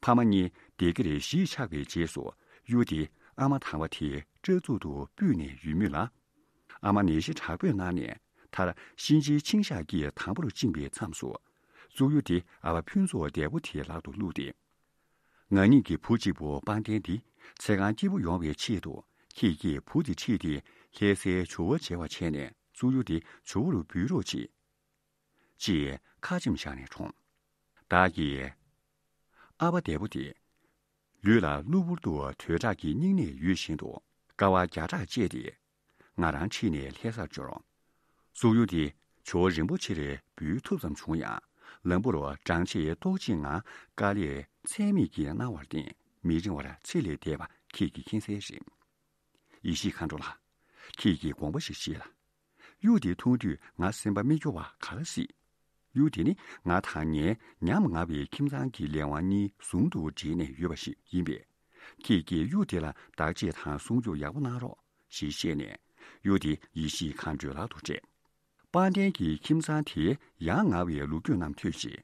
ཕ་མ་གཉིས་སྡེ་དགེར་གཞིས་ཆགས་པའི་རྗེས་སུ་གཡུ་དེ་ཨ་མ་དང་པོ་དེའི་སྐྲ་གཙུག་ཏུ་སྤུད་ནས་ཡོད་མུས་ལ། ཨ་མ་ནད་གཞི་དྲག་པོས་མནར་ནས་མཐར་གཤིན་རྗེའི་འཆིང་ཞག་གིས་དང་པོར་བཅིངས་པའི་མཚམས་སུ། གཙུག་གཡུ་དེ་ཨ་ཕ་ཕུན་ཚོགས་བདེ་པོ་དེའི་ལག་ཏུ་བླུགས་ཏེ། ང་གཉིས་ཀྱི་བུ་གཅིག་པུ་དཔལ་ལྡན་འདི་ཚེ་གང་སྐྱིད་པོ་ཡོང་བའི་ཆེད་དུ་ཁྱེད་ཀྱིས་བུ་དེ་ཁྲིད་དེ་ལྷ་སའི་ཇོ་བོ་མཇལ་བར་བྱས་ནས་གཙུག་གཡུ་དེ་ཇོ་བོར་འབུལ་རོགས་གྱིས། ཅེས་ཁ་ཆེམས་བཞག་ནས་གྲོངས། བདག་གིས། ཨ་ཕ་བདེ་པོ་དེ། ལུས་ལ་གློ་བུར་དུ་དོས་དྲག་གི་སྙིང་ནད་ཡོད་བཞིན་དུ་དཀའ་བ་བརྒྱ་ཕྲག་སྤྱད་དེ། ང་རང་ཁྲིད་ནས་ལྷ་སར་འབྱོར། གཙུག་གཡུ་དེ་ཇོ་བོ་རིན་པོ་ཆེར་འབུལ་ཐུབ་ཙམ་བྱུང་ཡང་། ལམ་བུར་འགྲངས་ཆེ་ལྟོགས་ཆེའི་ངང་དཀའ་ལས་ཚད་མེད་ཀྱིས་གནང་བར་བརྟེན་མི་རིང་བར་ཚེ་ལས་འདས་པ་ཁྱེད་ཀྱིས་མཁྱེན་གསལ་རེད། ཡེ་ཤེས་མཁའ་འགྲོ་ལགས། ཁྱེད་ཀྱིས་དགོངས་པ་ཞིག་བཞེས་ལ། གཡུ་དེ་མཐོང་དུས་ང་སེམས་པ་མི་སྐྱོ་བ་ག་ལ་སྲིད། གཡུ་དེ་ནི་ང་དང་ངའི་ཉམ་ང་བའི་ཁྱིམ་ཚང་གི་ལས་དབང་གཉིས་ཟུང་དུ་འབྲེལ་ནས་ཡོད་པ་ཞིག་ཡིན་པས། ཁྱེད་ཀྱིས་གཡུ་དེ་ལ་བདག་གཅེས་དང་སྲུང་སྐྱོབ་ཡག་པོ་གནང་རོགས་ཞེས་བཤད་ནས། གཡུ་དེ་ཡེ་ཤེས་མཁའ་འགྲོའི་ལག་ཏུ་སྤྲད། དཔལ་ལྡན་གྱིས་ཁྱིམ་ཚང་དེའི་ཡ་ང་བའི་ལོ་རྒྱུས་རྣམས་ཐོས་རྗེས།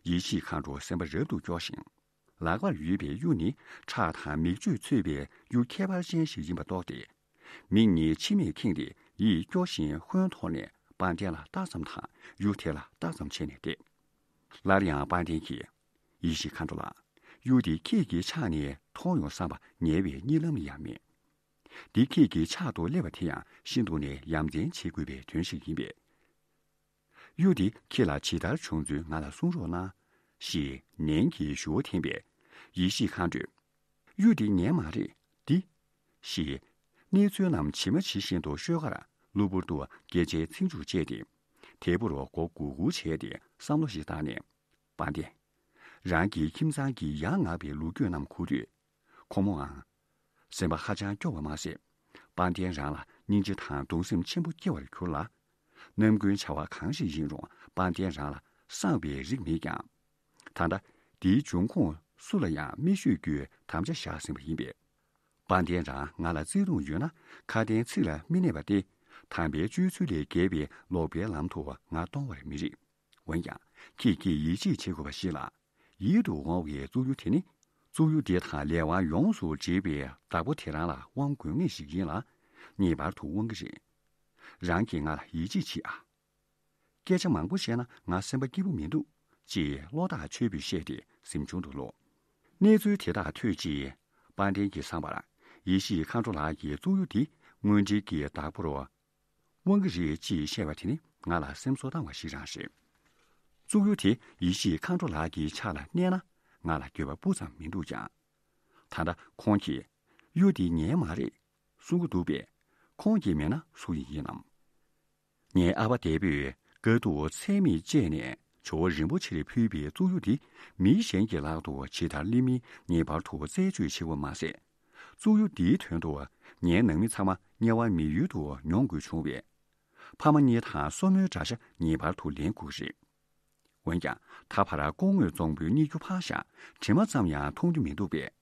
ཡེ་ཤེས་མཁའ་འགྲོ་སེམས་པ་རབ་ཏུ་སྐྱོ་ཞིང་། ལག་པར་ཡོད་པའི་གཡུ་ནི་ཁྲག་དང་མིག་ཆུས་མཚོས་པའི་གཡུ་ཁྱད་པར་ཅན་ཞིག་ཡིན་པ་རྟོགས་ཏེ། མིག་གཉིས་མཆི་མས་ཁེངས་ཏེ་ཡིད་སྐྱོ་ཞིང་ཧོན་འཐོར་ནས་དཔལ་ལྡན་ལ་ལྟ་ཙམ་དང་གཡུ་དེ་ལ་ལྟ་ཙམ་བྱས་ནས་བསྡད། སླར་ཡང་དཔལ་ལྡན་གྱིས། ཡེ་ཤེས་མཁའ་འགྲོ་ལགས། གཡུ་འདི་ཁྱེད་ཀྱི་ཕྱག་ནས་མཐོང་ཡོང་བསམ་པ་ཉེ་བའི་གཉིད་ལམ་ལ་ཡང་མེད། འདི་ཁྱེད་ཀྱི་ཕྱག་ཏུ་སླེབས་པ་དེ་ཡང་ཤིན་ཏུ་ནས་ཡ་མཚན་བྱེད་དགོས་པའི་དོན་ཞིག་ཡིན་པས། གཡུ་འདི་ཁྱེད་ལ་ཇི་ལྟར་བྱུང་ཚུལ་ང་ལ་གསུང་རོགས་གནང་། ཞེས་ནན་གྱིས་ཞུ་བ་འཐེན་པས། ཡེ་ཤེས་མཁའ་འགྲོས། གཡུ་འདི་ངའི་མ་རེད་འདི། ཞེས། གནས་ཚུལ་རྣམས་ཇི་མ་ཇི་བཞིན་དུ་ཤོད་ཁར་གློ་བུར་དུ་སྐད་ཆའི་ཚིག་མཇུག་བཅད་དེ། དལ་བུར་མགོ་སྒུར་སྒུར་བྱས་ཏེ་བསམ་བློ་ཞིག་བཏང་ནས། དཔལ་ལྡན། རང་གི་ཁྱིམ་ཚང་གི་ཡ་ང་བའི་ལོ་རྒྱུས་རྣམས་གོ་དུས། ཁོ་མོའང་། སེམས་པ་ཧ་ཅང་སྐྱོ་བ་མ་ཟད། དཔལ་ལྡན་རང་ལ་སྙིང་རྗེ་དང་གདུང་སེམས་ཆེན་པོ་སྐྱེ་བར་གྱུར་ལ། ནམ་རྒྱུན་བྱ་བ་གང་ཞིག་ཡིན་རུང་དཔལ་ལྡན་རང་ལ་གསང་བའི་རིགས་མེད་ཀྱང་། ད་ལྟ་འདིའི་འབྱུང་ཁུངས་སུ་ལ་ཡང་མི་ཤོད་རྒྱུའི་དམ་བཅའ་བཞག་ཟིན་པ་ཡིན་པས། དཔལ་ལྡན་རང་ང་ལ་བརྩེ་དུང་ཡོད་ན་ཁ་དན་ཚིག་ལ་མི་གནས་པ་སྟེ། དམ་པའི་སྤྱོད་ཚུལ་ལས་འགལ་བའི་ལོག་པའི་ལམ་དུ་ང་གཏོང་བར་མི་རིགས། འོན་ཀྱང་ཁྱེད་ཀྱིས་ཡིད་ཆེས་བྱེད་དགོས་པ་ཞིག་ལ། ཡིད་དུ་འོང་བའི་གཙུག་གཡུ་དེ་ནི། གཙུག་གཡུ་འདི་དང་ལས་དབང་ཡོངས་སུ་འབྲེལ་བའི་བདག་པོ་དེ་རང་ལ་དབང་དགོས་ངེས་ཤིག་ཡིན་ལ། ངེས་པར་དུ་དབང་གི་རེད། རང་གིས་ང་ལ་ཡིད་ཆེས་བྱེད་ཨ། སྐད་ཆ་མང་པོ་བཤད་ན་ང་སེམས་པ་སྐྱིད་པོ་མི་འདུག་ཅེས་བློ་ཐག་ཆོད་པོས་བཤད་དེ་གཟིམ་ཆུང་དུ་ལོག་གནས་ཚུལ་དེ་དག་ཐོས་རྗེས། དཔལ་ལྡན་གྱི་བསམ་པར། ཡེ་ཤེས་མཁའ་འགྲོ་ལགས་ཀྱིས་གཙུག་གཡུ་འདི་དངོས་འབྲེལ་གྱི་བདག་པོར། དབང་གི་རེད་ཅེས་བཤད་པ་དེ་ནི་ང་ལ་སེམས་གསོ་བཏང་བ་ཞིག་རང་རེད། གཙུག་གཡུ་དེ་ཡེ་ཤེས་མཁའ་འགྲོ་ལགས་ཀྱི་ཕྱག་ལ་གནས་ན་ང་ལ་འགྱོད་པ་སྤུ་ཙམ་མི་འདུག་ཀྱང་། ད་ལྟ་ཁོང་གིས་གཡུ་འདི་ངའི་མ་རེད་གསུང་གི་འདུག་པས། ཁོང་གིས་མེད་ན་སུ་ཡིན་ཡིན་ནམ། ངའི་ཨ་ཕ་འདས་པོས་དཀའ་སྡུག་ཚད་མེད་སྤྱད་ནས་ཇོ་བོ་རིན་པོ་ཆེར་ཕུལ་བའི་གཙུག་གཡུ་འདི་མི་གཞན་གྱི་ལག་ཏུ་ཇི་ལྟར་སླེབས་མིན་ངེས་པར་དུ་རྩད་གཅོད་བྱེད་དགོས་མ་ཟད། གཙུག་གཡུ་འདིའི་དོན་དུ་ངའི་ནང་མི་ཚང་མ་དམྱལ་བ་མི་ཡུལ་དུ་མྱོང་དགོས་བྱུང་བས། ཕ་མ་གཉིས་དང་སྲུ་མོའི་དགྲ་ཤ་ངེས་པར་དུ་ལེན་དགོས་རེད། འོན་ཀྱང་ད་བར་སྐུ་ངོ་རྫོང་དཔོན་རྙེད་རྒྱུ་ཕར་བཞག་དྲི་མ་ཙམ་ཡང་མཐོང་རྒྱུ་མི་འདུག་པས།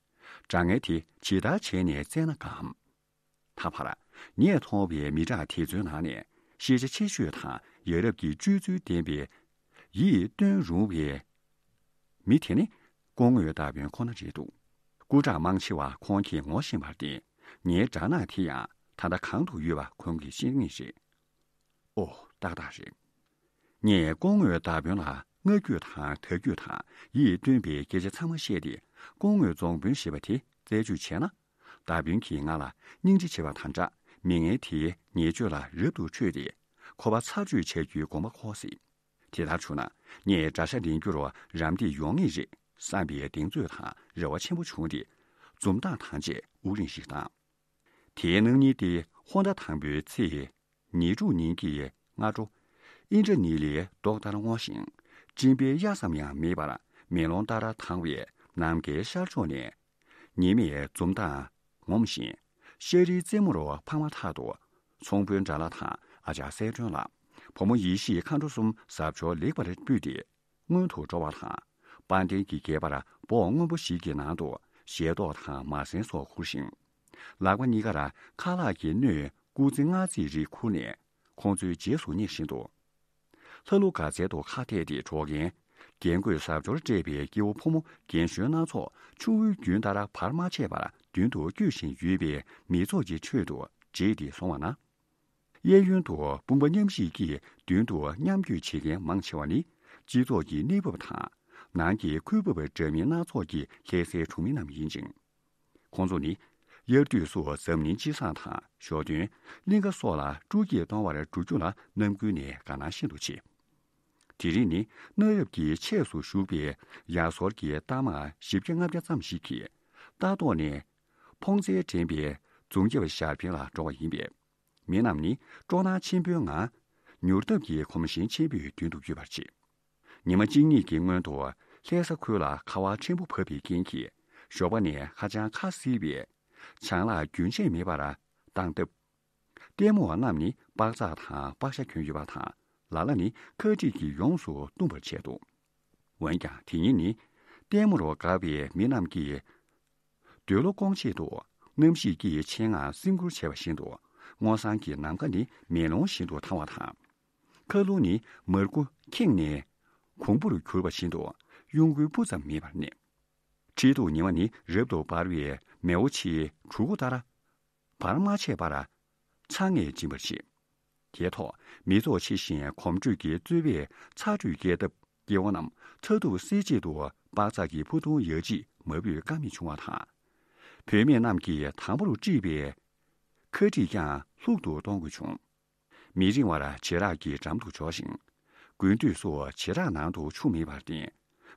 དྲ་ངན་དེ་ཇི་ལྟར་བྱས་ནས་བཙལ་ན་དགའ་འམ། ད་བར་ངས་མཐོང་བའི་མི་གྲངས་དེ་ཚོའི་ནང་ནས་ཤེས་བྱ་ཆེ་ཤོས་དང་ཡ་རབས་ཀྱི་སྤྱོད་ཚུལ་ལྡན་པའི་ཡིད་རྟོན་རུང་བའི་མི་དེ་ནི་སྐུ་ངོ་དར་དཔོན་ཁོ་ན་རེད་འདུག་སྐུ་དྲག་མང་ཆེ་བ་ཁོང་གིས་ངོ་ཤེས་པར་བརྟེན། ངའི་སྦྲ་ནག་དེ་ཡང་ད་ལྟ་གང་དུ་ཡོད་པ་ཁོང་གིས་ཤེས་ངེས་རེད། ཨོ། ཏག་ཏག་རེད། ངས་སྐུ་ངོ་དར་དཔོན་ལ་སྔ་རྒྱུད་དང་ད་རྒྱུད་དང་ཡིད་རྟོན་པའི་སྐད་ཆ་ཚང་མ་བཤད་དེ། སྐུ་ངོ་རྫོང་དཔོན་ཞེས་པ་དེ་རྩད་གཅོད་བྱས་ན། དར་དཔོན་གྱིས་ང་ལ་སྙིང་རྗེ་བྱེད་པ་དང་སྦྲགས། མི་ངན་དེའི་ཉེས་སྤྱོད་ལ་རབ་ཏུ་ཁྲོས་ཏེ། ཁོ་པ་ཚར་གཅོད་བྱ་རྒྱུའི་དགོངས་པ་འཁོར་སྲིད། དེ་ལྟར་བྱུང་ན། ངས་དགྲ་ཤ་ལེན་རྒྱུར་རམ་འདེགས་ཡོང་ངེས་རེད་བསམ་པའི་གདེང་ཚོད་དང་རེ་བ་ཆེན་པོ་བྱུང་སྟེ། འཛུམ་མདངས་དང་བཅས་དབུགས་རིང་ཞིག་བཏང་། དེའི་གནངས་ཉིན་ཏེ་ཧོར་ཟླ་དང་པོའི་ཚེས་ཉེར་དྲུག་ཉིན་གྱི་སྔ་དྲོ། ཨིན་ཌྲ་ནི་ལའི་མདོག་ལྟར་སྔོ་ཞིང་། སྤྲིན་པའི་གཡའ་ཙམ་ཡང་མེད་པར་མེ་ལོང་ལྟར་དྭངས་བའི་ནམ་མཁའི་ཤར་ཕྱོགས་ནས། ཉི་མས་འཛུམ་མདངས་ངོམ་ཞིང་། ཤར་རིའི་རྩེ་མོར་འཕངས་མ་ཐག་ཏུ། ཚོང་དཔོན་དགྲ་ལྷ་དང་ཨ་ཅག་གསལ་སྒྲོན་ལ། བུ་མོ་ཡེ་ཤེས་མཁའ་འགྲོ་གསུམ་གཟབ་མཆོར་ལེགས་པར་སྤུད་དེ། སྔོན་དུ་འགྲོ་བ་དང་། དཔལ་ལྡན་གྱི་སྒལ་པར་འབོག་སྔོན་པོ་ཞིག་གི་ནང་དུ་ཞལ་ཏོག་དང་མ་སྲན་སོགས་ཁུར་ཞིང་། ལག་པ་གཉིས་ཀར་ཁ་ལག་གི་སྣོད་སྐུ་ཚེ་སྔ་ཚེ་རིགས་ཁུར་ནས། ཁོང་ཚོའི་རྗེས་སུ་སྙེག་བཞིན་དུ། ལྷ་ཀླུ་དགའ་ཚལ་དུ་ཁ་གཏད་དེ་འགྲོ་མཁན། རྒྱན་གོས་གཟབ་མཆོར་སྤྲས་པའི་སྐྱེ་བོ་ཕོ་མོ་རྒན་གཞོན་སྣ་ཚོགས་ཆུ་བོའི་རྒྱུན་ལྟར་བར་མ་ཆད་པར་མདུན་དུ་བསྐྱོད་བཞིན་ཡོད་པའི་མི་ཚོགས་ཀྱི་ཁྲོད་དུ་འདྲེས་ཏེ་སོང་བ་ན། གཡས་གཡོན་དུ་དཔུང་པ་མཉམ་གཤིབ་ཀྱིས་མདུན་དུ་མཉམ་བསྐྱོད་བྱེད་མཁན་མང་ཆེ་བ་ནི། སྤྱི་ཚོགས་ཀྱི་གནས་བབ་དང་། ནང་གི་འཁོས་བབ་འདྲ་མིན་སྣ་ཚོགས་ཀྱི་ལྷ་སའི་གྲོང་མི་རྣམས་ཡིན་ཅིང་། ཁོང་ཚོ་ནི། དབྱར་དུས་སུ་འཛམ་གླིང་སྤྱི་བསང་དང་ཞོ་སྟོན། གླིང་ག་སོགས་ལ་སྤྲོ་སྐྱིད་གཏོང་བར་འགྲོ་རྒྱུ་ལ་ནམ་རྒྱུན་ནས་དགའ་སྣང་ཤིན་ཏུ་ཆེ། དེ་རིང་ནི་གནའ་རབས་ཀྱི་ཆས་སུ་བཞུགས་པའི་ཡ་སོར་གྱི་རྟ་དམག་བཞི་བརྒྱ་ལྔ་བརྒྱ་ཙམ་ཞིག་གིས། ལྟ་ཐོག་ནས་ཕོང་ཚལ་འདྲེན་པའི་རྫོང་རྒྱབ་ཞར་འཕེན་ལ་འགྲོ་བ་ཡིན་པས། མི་རྣམས་ནི་སྤྲོ་སྣང་ཆེན་པོའི་ངང་། མྱུར་སྟབས་ཀྱིས་གོམ་ཞེང་ཆེན་པོས་མདུན་དུ་བསྐྱོད་པར་བྱེད། ཉི་མ་གཅིག་གཉིས་ཀྱི་སྔོན་དུ་ལྷ་ས་ཁུལ་ལ་ཁ་བ་ཕྲན་བུ་བབས་པའི་རྐྱེན་གྱིས། ཞོགས་པ་ནས་ཧ་ཅང་ཁ་བསིལ་བས། ཆང་ལག་རྒྱུན་ཆད་མེད་པར་བཏང་སྟབས། ལྟད་མོ་བ་རྣམས་ནི་པགས་ཚག་དང་པགས་ཤ་གྱོན་ཡོད་པ་དང་། ལ་ལ་ནི་ཁ་དཀྲིས་ཀྱིས་ཡོངས་སུ་བཏུམས་པར་བྱས་འདུག་འོན་ཀྱང་དེ་ཉིན་ནི། ལྟད་མོར་དགའ་བའི་མི་རྣམས་ཀྱིས། འདོད་བློ་སྐོང་ཆེད་དུ། གནམ་གཤིས་ཀྱི་ཆེད་མངགས་སེམས་ཁུར་བྱས་པ་བཞིན་དུ། སྔོ་བསངས་ཀྱི་ནམ་མཁའ་ནི་མེ་ལོང་བཞིན་དུ་དྭངས་བ་དང་། མཁའ་རླུང་ནི་མར་ཁུ་ཁེངས་ནས་གོང་བུར་གྱུར་པ་བཞིན་དུ་གཡོ་འགུལ་སྤུ་ཙམ་མེད་པར་གནས། ཁྲི་གདུགས་ཉི་མ་ནི་རབ་ཏུ་འབར་བའི་མེ་བོ་ཆེའི་གྲུ་གུ་ལྟར། བར་མ་ཆད་པར་ཚང་ངེ་འབྱིན་པར་བྱེད། དེའི་ཐོག་མི་ཚོགས་ཆེ་ཞིང་གོམ་བགྲོད་ཀྱི་རྩོལ་བས་ཚ་དྲོད་སྐྱེད་སྟབས། སྐྱེ་བོ་རྣམས་ཚ་གདུག་སེལ་ཆེད་དུ་པགས་ཚག་གི་ཕུ་ཐུང་ཡ་གཅིག་མ་ཕུད་ཀ་མེད་བྱུང་བ་དང་། བུད་མེད་རྣམས་ཀྱིས་དང་པོར་དཀྲིས་པའི་ཁ་དཀྲིས་ཀྱང་ལྷུག་ཏུ་གཏོང་དགོས་བྱུང་། མི་རིང་བར་བྱེ་བྲག་གི་འགྲམ་དུ་འབྱོར་ཞིང་། དགུན་དུས་སུ་བྱེ་བྲག་ནང་དུ་ཆུ་མེད་པར་བརྟེན།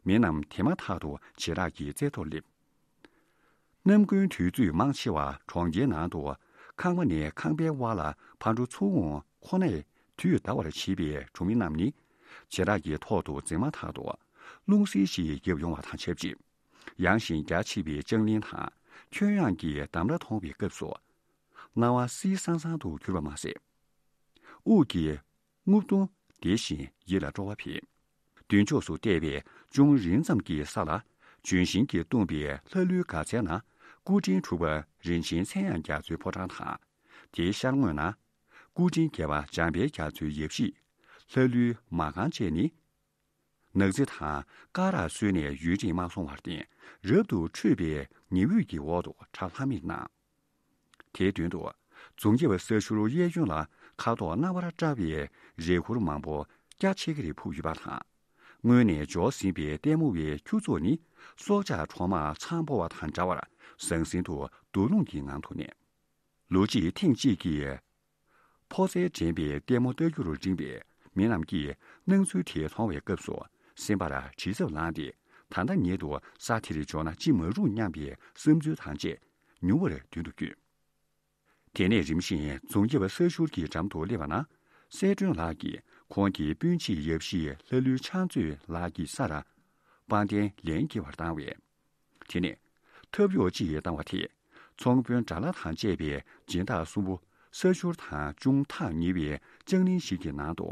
མི་རྣམས་དེ་མ་ཐག་ཏུ་བྱེ་བྲག་གི་རྩེ་ཐོར་སླེབས། གནམ་དགུན་དུས་ཚོད་མང་ཆེ་བ་གྲོང་ཁྱེར་ནང་དུ་ཁང་པ་ནས་ཁང་པའི་དབར་ལ་ཕར་འགྲོ་ཚུར་འོང་ཁོ་ནས་དུས་འདའ་བར་བྱེད་པའི་གྲོང་མི་རྣམས་ནི། བྱེ་བྲག་གི་ཐོག་ཏུ་འཛེགས་མ་ཐག་ཏུ་རླུང་བསིལ་ཞིག་བརྒྱབ་ཡོང་བ་དང་ཆབས་ཅིག་ཡངས་ཤིང་རྒྱ་ཆེ་བའི་ལྕང་གླིང་དང་ཁྱོན་ཡངས་ཀྱི་འདམ་ར་མཐོང་བའི་སྐབས་སུ། སྣང་བ་བསིལ་སང་སང་དུ་གྱུར་པ་མ་ཟད། དབུགས་ཀྱི་རྔུབ་གདུང་བདེ་ཞིང་ཡིད་ལ་སྤྲོ་བ་འཕེལ། མདུན་ཕྱོགས་སུ་བལྟས་པའི་ཅུང་རིང་ཙམ་གྱི་ས་ལ་ལྗོན་ཤིང་གིས་བཏུམས་པའི་ལྷ་ཀླུའི་དགའ་ཚལ་ན། སྐུ་ཕྲེང་དྲུག་པ་རིན་ཆེན་མཚན་ཡང་རྒྱ་མཚོའི་ཕོ་བྲང་དང་། དེའི་ཤར་ངོས་ན། སྐུ་ཕྲེང་བརྒྱད་པ་འཇམ་དཔལ་རྒྱ་མཚོའི་ཡབ་གཞིས། ལྷ་ཀླུའི་མ་ཁང་བཅས་ནི། ནགས་རྩི་དང་ཀ་རག་སོས་ནས་ཡུན་རིང་མ་སོང་བར་བརྟེན་རབ་ཏུ་ཁྲོས་པའི་ཉི་འོད་ཀྱི་འོག་ཏུ་ཁྲ་ལྷམ་མེར་སྣང་། དེའི་མདུན་དུ་རྫོང་རྒྱབ་ས་ཤུར་གཡས་གཡོན་ལ་ཁ་དོག་སྣ་བར་བཀྲ་བའི་རས་གུར་མང་པོ་རྒྱ་ཆེ་གེ་རེ་ཕུབ་ཡོད་པ་དང་། སྔོན་ནས་འབྱོར་ཟིན་པའི་ལྟད་མོ་བའི་ཁྱུ་ཚོགས་ནི་སྲོག་ཆགས་གྲོག་མ་ཚང་སྤོ་བ་དང་འདྲ་བར་ཟང་ཟིང་དུ་དུག་རླུང་གི་ངང་དུ་གནས། ལོ་གཅིག་ཐེངས་གཅིག་གི་ཕོ་གསར་དྲན་པའི་ལྟད་མོ་ལྟ་རྒྱུར་འགྲིམ་པའི་མི་རྣམས་ཀྱིས་སྣང་ཚུལ་དེ་མཐོང་བའི་སྐབས་སུ་སེམས་པར་གྲི་ཚབ་ལངས་ཏེ། ད་ལྟ་ཉིད་དུ་ས་དེར་འབྱོར་ན་ཅི་མ་རུང་སྙམ་པའི་བསམ་ཚུལ་དང་བཅས་མྱུར་བར་མདུན་དུ་བསྐྱོད། དེ་ནས་རིམ་བཞིན་རྫོང་རྒྱབ་ས་ཤུར་གྱི་འགྲམ་དུ་སླེབས་པ་ན། གསལ་སྒྲོན་ལགས་ཀྱིས་ཁོང་གི་སྤུན་མཆེད་ཡབ་གཞིས་ལྷ་ཀླུའི་ཕྱག་མཛོད་ལགས་ཀྱི་སར་དཔལ་ལྡན་ལན་འཁེལ་བར་བཏང་བས། དེ་ནས་ཐབ་གཡོག་ཅིག་བཏང་བ་དེས་ཚོང་དཔོན་དགྲ་ལྷ་དང་བཅས་པའི་སྦྱིན་བདག་གསུམ་པོ་ས་ཤུར་དང་ཅུང་ཐག་ཉེ་བའི་ལྕང་གླིང་ཞིག་གི་ནང་དུ།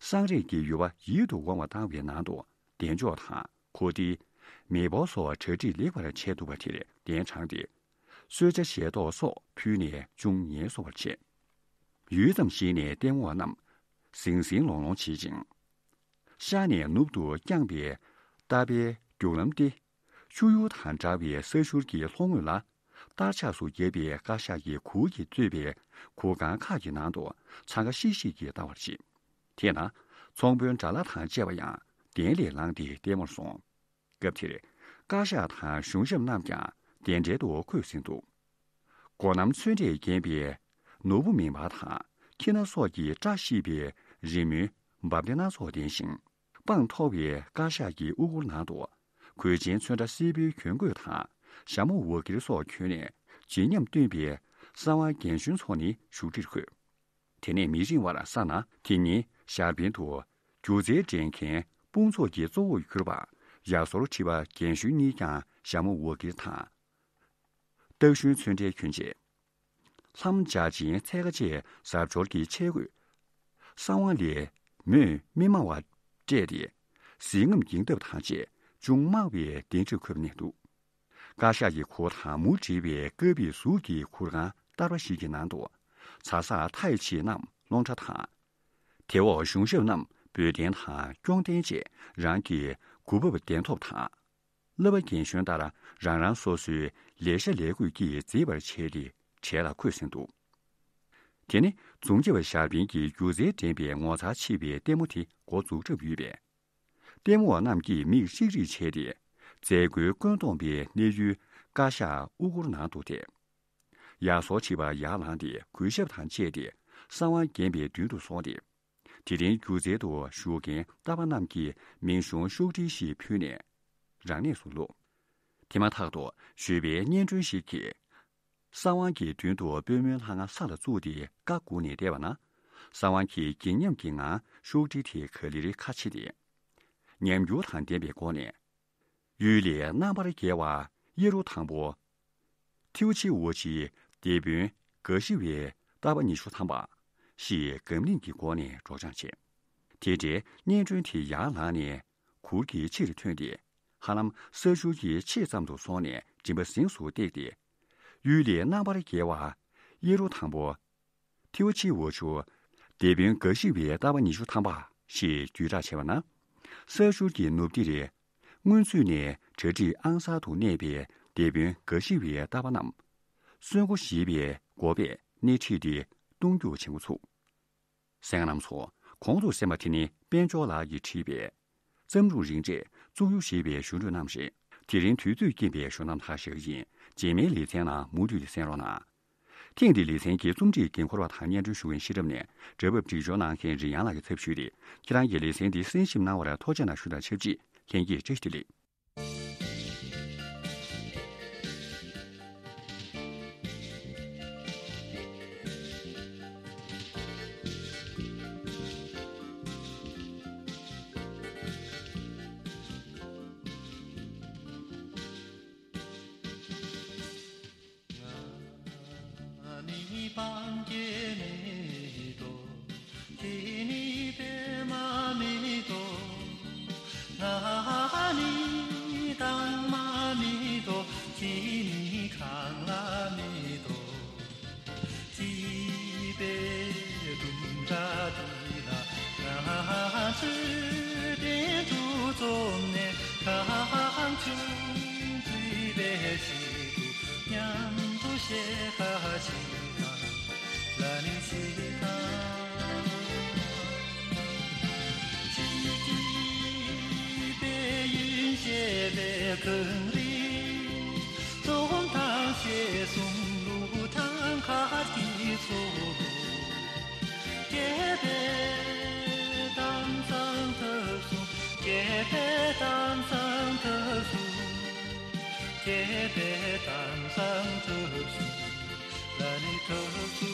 སང་རས་ཀྱི་ཡུ་བ་ཡིད་དུ་འོང་བ་བཏང་བའི་ནང་དུ་གདན་ཆོག་དང་གོ་ཏི། མེ་འབར་སོགས་གྲ་སྒྲིག་ལེགས་པར་བྱས་འདུག་པ་དེར་གདན་དྲངས་ཏེ། གསོལ་ཇ་ཞལ་ཏོག་སོགས་ཕུལ་ནས་ཅུང་ངལ་གསོ་བར་བྱས། ཡུད་ཙམ་ཞིག་ནས་ལྟད་མོ་བ་རྣམས་ཟིང་ཟིང་ལོང་ལོང་བྱེད་ཅིང་། ཤར་ནས་ནུབ་ཏུ་བརྐྱངས་པའི་རྟ་པའི་རྒྱུག་ལམ་སྟེ། ཆུ་ཡུར་དང་འདྲ་བའི་ས་ཤུར་གྱི་ལྷོ་ངོས་ལ་སྟར་ཆགས་སུ་བརྒྱབ་པའི་བཀའ་ཤག་གི་གུར་གྱིས་གཙོས་པའི་གུར་ཁང་ཁག་གི་ནང་དུ་འཚང་ཁ་ཤིག་ཤིག་གིས་ལྟ་བར་བྱེད། དེས་ན་ཚོང་དཔོན་དགྲ་ལྷ་དང་བཅས་པ་ཡང་གདན་ལས་ལངས་ཏེ་ལྟད་མོར་སོང་། སྐབས་དེར་བཀའ་ཤག་དང་གཞུང་ཞབས་རྣམས་ཀྱང་གདན་གྲལ་དུ་འཁོད་ཟིན་འདུག་སྒོ་ནམ་ཚོན་ཁྲས་བརྒྱན་པའི་ནོར་བུ་མིང་འབར་དང་ཁྱི་སྣ་སོགས་ཀྱི་བཀྲ་ཤིས་པའི་རི་མོའི་འབབ་སྟེགས་སྣ་ཚོགས་ལྡན་ཞིང་། དཔངས་མཐོ་བའི་བཀའ་ཤག་གི་དབུ་གུར་ནང་དུ་གོས་ཆེན་ཚོན་ཁྲ་སེར་པོའི་གྱོན་གོས་དང་ཞྭ་མོ་འོག་སྒྱེར་སོགས་གྱོན་ནས་བརྗིད་ཉམས་སྟོན་པའི་གསང་བ་རྒན་གཞོན་ཚོ་ནི་བཞུགས་ཁྲིར་འཁོད། དེ་ནས་མི་རིང་བར་ས་ན་དེ་ཉིན་ཞར་པན་དུ་སྒྱུ་རྩལ་འགྲན་མཁན་དཔུང་ཚོགས་ཀྱི་གཙོ་བོར་གྱུར་པ་ཡ་ཟོར་ཁྲི་པ་རྒན་གཞོན་གཉིས་ཀྱང་ཞྭ་མོ་འོག་སྒྱེར་དང་། སྟག་ཞོན་ཚོན་ཁྲའི་གྱོན་ཆས། ལྷམ་འཇའ་ཆེན་ཚལ་ཁ་བཅས་གཟབ་མཆོར་གྱི་ཆས་གོས། གསང་བ་ལས་མོས་མི་སྨྲ་བ་སྤྲས་ཏེ། ཟིལ་རྔམ་འགྱིང་སྟབས་དང་བཅས་ཅུང་དམའ་བའི་གདན་ཁྲིར་འཁོད་པ་རྙེད་འདུག་བཀའ་ཤག་གི་གུར་དང་མུ་བསྒྲིལ་བའི་ཀ་པའི་གཟུགས་ཀྱི་གུར་ཁང་སྟར་བ་ཞིག་གི་ནང་དུ་ཚ་ཟ་ཐའི་ཆི་རྣམས་སློང་གྲྭ་དང་། དེ་འོག་གཞུང་ཞབས་རྣམས་འབོལ་གདན་དང་སྐྱོང་གདན་བཅས་རང་གི་གོ་བབ་གདན་ཐོབ་དང་། བསླབ་པ་རྒན་གཞོན་ལྟར་རང་རང་སོ་སོའི་ལས་ཤ་ལས་གོས་ཀྱིས་མཛེས་པར་བྱས་ཏེ་གྲལ་ལ་འཁོད་ཟིན་འདུག་དེ་ནི་འཛོམས་ཀྱི་བ་ཞར་པན་གྱི་སྒྱུ་རྩལ་འགྲན་པའི་ངོ་མཚར་ཆེ་བའི་ལྟད་མོ་དེ་འགོ་འཛུགས་གྲབས་ཡོད་པས། ལྟད་མོ་བ་རྣམས་ཀྱིས་མིག་ཧྲིག་ཧྲིག་བྱས་ཏེ། མཛད་སྒོའི་བཀོད་འདོམས་པའི་གནས་ཡུལ་བཀའ་ཤག་དབུ་གུར་ནང་དུ་བསྡད། ཡ་སོ་ཆེ་བ་ཡར་ལངས་ཏེ་གུས་ཞབས་དང་བཅས་ཏེ་གསང་བ་རྒན་པའི་མདུན་དུ་སོང་སྟེ། དེ་རིང་སྒྱུ་རྩལ་དུ་ཞུགས་མཁན་རྟ་པ་རྣམས་ཀྱིས་མིང་གཞུང་ཤོག་དྲིལ་ཞིག་ཕུལ་ནས་རང་གནས་སུ་བླུགས། དེ་མ་ཐག་ཏུ་ཞོལ་པའི་གཉེན་སྒྲོན་ཞིག་གིས། གསང་བ་གི་མདུན་དུ་པུས་མོའི་ལྷ་ང་ས་ལ་བཙུགས་ཏེ་བཀའ་སྒུག་ནས་བསྡད་པ་ན། གསང་བ་གིས་སྒེག་ཉམས་ཀྱི་ངང་ཤོག་དྲིལ་དེ་ག་ལེར་ཁ་ཕྱེ་སྟེ། ཉམས་འགྱུར་དང་ལྡན་པའི་སྒོ་ནས། གཡུལ་ལས་རྣམ་པར་རྒྱལ་བ་གཡེར་རུ་དང་པོ། ཐེའུ་ཆི་འོ་ཆི་སྡེ་དཔོན་དགའ་ཞི་བའི་རྟ་པ་ཉི་ཤུ་ཐམ་པ། ཞེས་སྒམ་བརླིང་གི་སྒོ་ནས་སྒྲོག་སྦྱང་བྱས། དེ་འདྲའི་གཉེན་སྒྲོན་དེ་ཡར་ལངས་ནས་གུར་གྱི་ཕྱིར་ཐོན་ཏེ། ཧ་ལམ་ས་ཤུར་གྱི་ཕྱེད་ཙམ་དུ་སོང་ནས་མགྲིན་པ་ཟིང་དུ་བཏེགས་ཏེ། གཡུལ་ལས་རྣམ་པར་རྒྱལ་བ་གཡེར་རུ་དང་པོ། ཐེའུ་ཆི་འོ་ཆུ། སྡེ་དཔོན་དགའ་ཞི་བའི་རྟ་པ་ཉི་ཤུ་ཐམ་པ་ཞེས་བརྒྱུད་བསྒྲགས་བྱས་པ་ན། ས་ཤུར་གྱི་ནུབ་ཏི་རེ། སྔོན་ཚུད་ནས་གྲ་སྒྲིག་ཨང་གསར་དུ་གནས་པའི་སྡེ་དཔོན་དགའ་ཞི་བའི་རྟ་པ་རྣམས། གསོན་པོ་ཞེས་པའི་འགོ་པས་སྣེ་ཁྲིད་དེ་གཏོང་རྒྱུ་བྱེད་འགོ་ཚུགས། གསན་མཁན་རྣམ་ཚོ། གོང་དུ་གསན་པ་དེ་ནི་དཔལ་འབྱོར་ལགས་ཀྱིས་བྲིས་པའི། བརྩམས་སྒྲུང་རིང་གྲས་བཙུགས་ཡུལ་ཞེས་པའི་གཞུང་འགྲོས་རྣམས་རེད། དེ་རིང་དུས་ཚོད་རྐྱེན་པས་གཞུང་རྣམ་ཐག་བཞག་གི་ཡིན། རྗེས་མའི་ལེ་ཚན་ནང་མུ་མཐུད་དེ་གསན་རོགས་གནང་། ཐེངས་འདིའི་ལེ་ཚན་གྱི་རྩོམ་སྒྲིག་འགན་འཁུར་བ་དང་སྙན་སྒྲོན་ཞུ་མཁན་ཤེས་རབ་ནས་སྒྲ་ཕབ་སྒྲིག་སྦྱོར་གནང་མཁན་རིན་དབྱངས་ལགས་ཀྱི་ཚབ་ཞུས་ཏེ། ཁྱེད་རང་གིས་ལེ་ཚན་འདི་གསན་ཞིབ་གནང་བར་ཐུགས་རྗེ་གནང་ཞུ་དང་ཆབས་ཅིག་ལྷན་རྒྱས་བཀྲ་ཤིས་བདེ་ལེགས། ང་ནི་སྤང་རྒྱན་མེ་ཏོག་ཁྱེད་ནི་པད་མ་མེ་ཏོག་ང་ནི་དྭངས་མ་མེ་ཏོག་ཁྱེད་ནི་ཁ་ལག་མེ་ཏོག་ཅེས་པའི་སྒྲུང་སྒྲ་འདི་ལ་ང་ཚོས་དེ་འདྲ་རྩོམ་ནས་གང་བྱུང་བྲིས་པའི་ཆེད་དུ་མཉམ་དུ་གཤེགས་པ་ཞིག་དང་ལ་ནི་ཞིག་དང་ཅིག་ཅིག་པའི་ཡུན་ཤེས་པའི་གངས་རི། རྩོམ་དང་ཞེས་གསུངས་ལུགས་དང་ཁ་ཀྱི་ཚོགས། སྐྱེས་པའི་དྭངས་གཙང་ཐོབ་སོང་། སྐྱེས་པའི་དྭངས་གཙང་ཐོབ་སོང་། སྐྱེས་པའི་དྭངས་གཙང་ཐོབ་སོང་། ལ་ནི་ཐོབ་སོང་།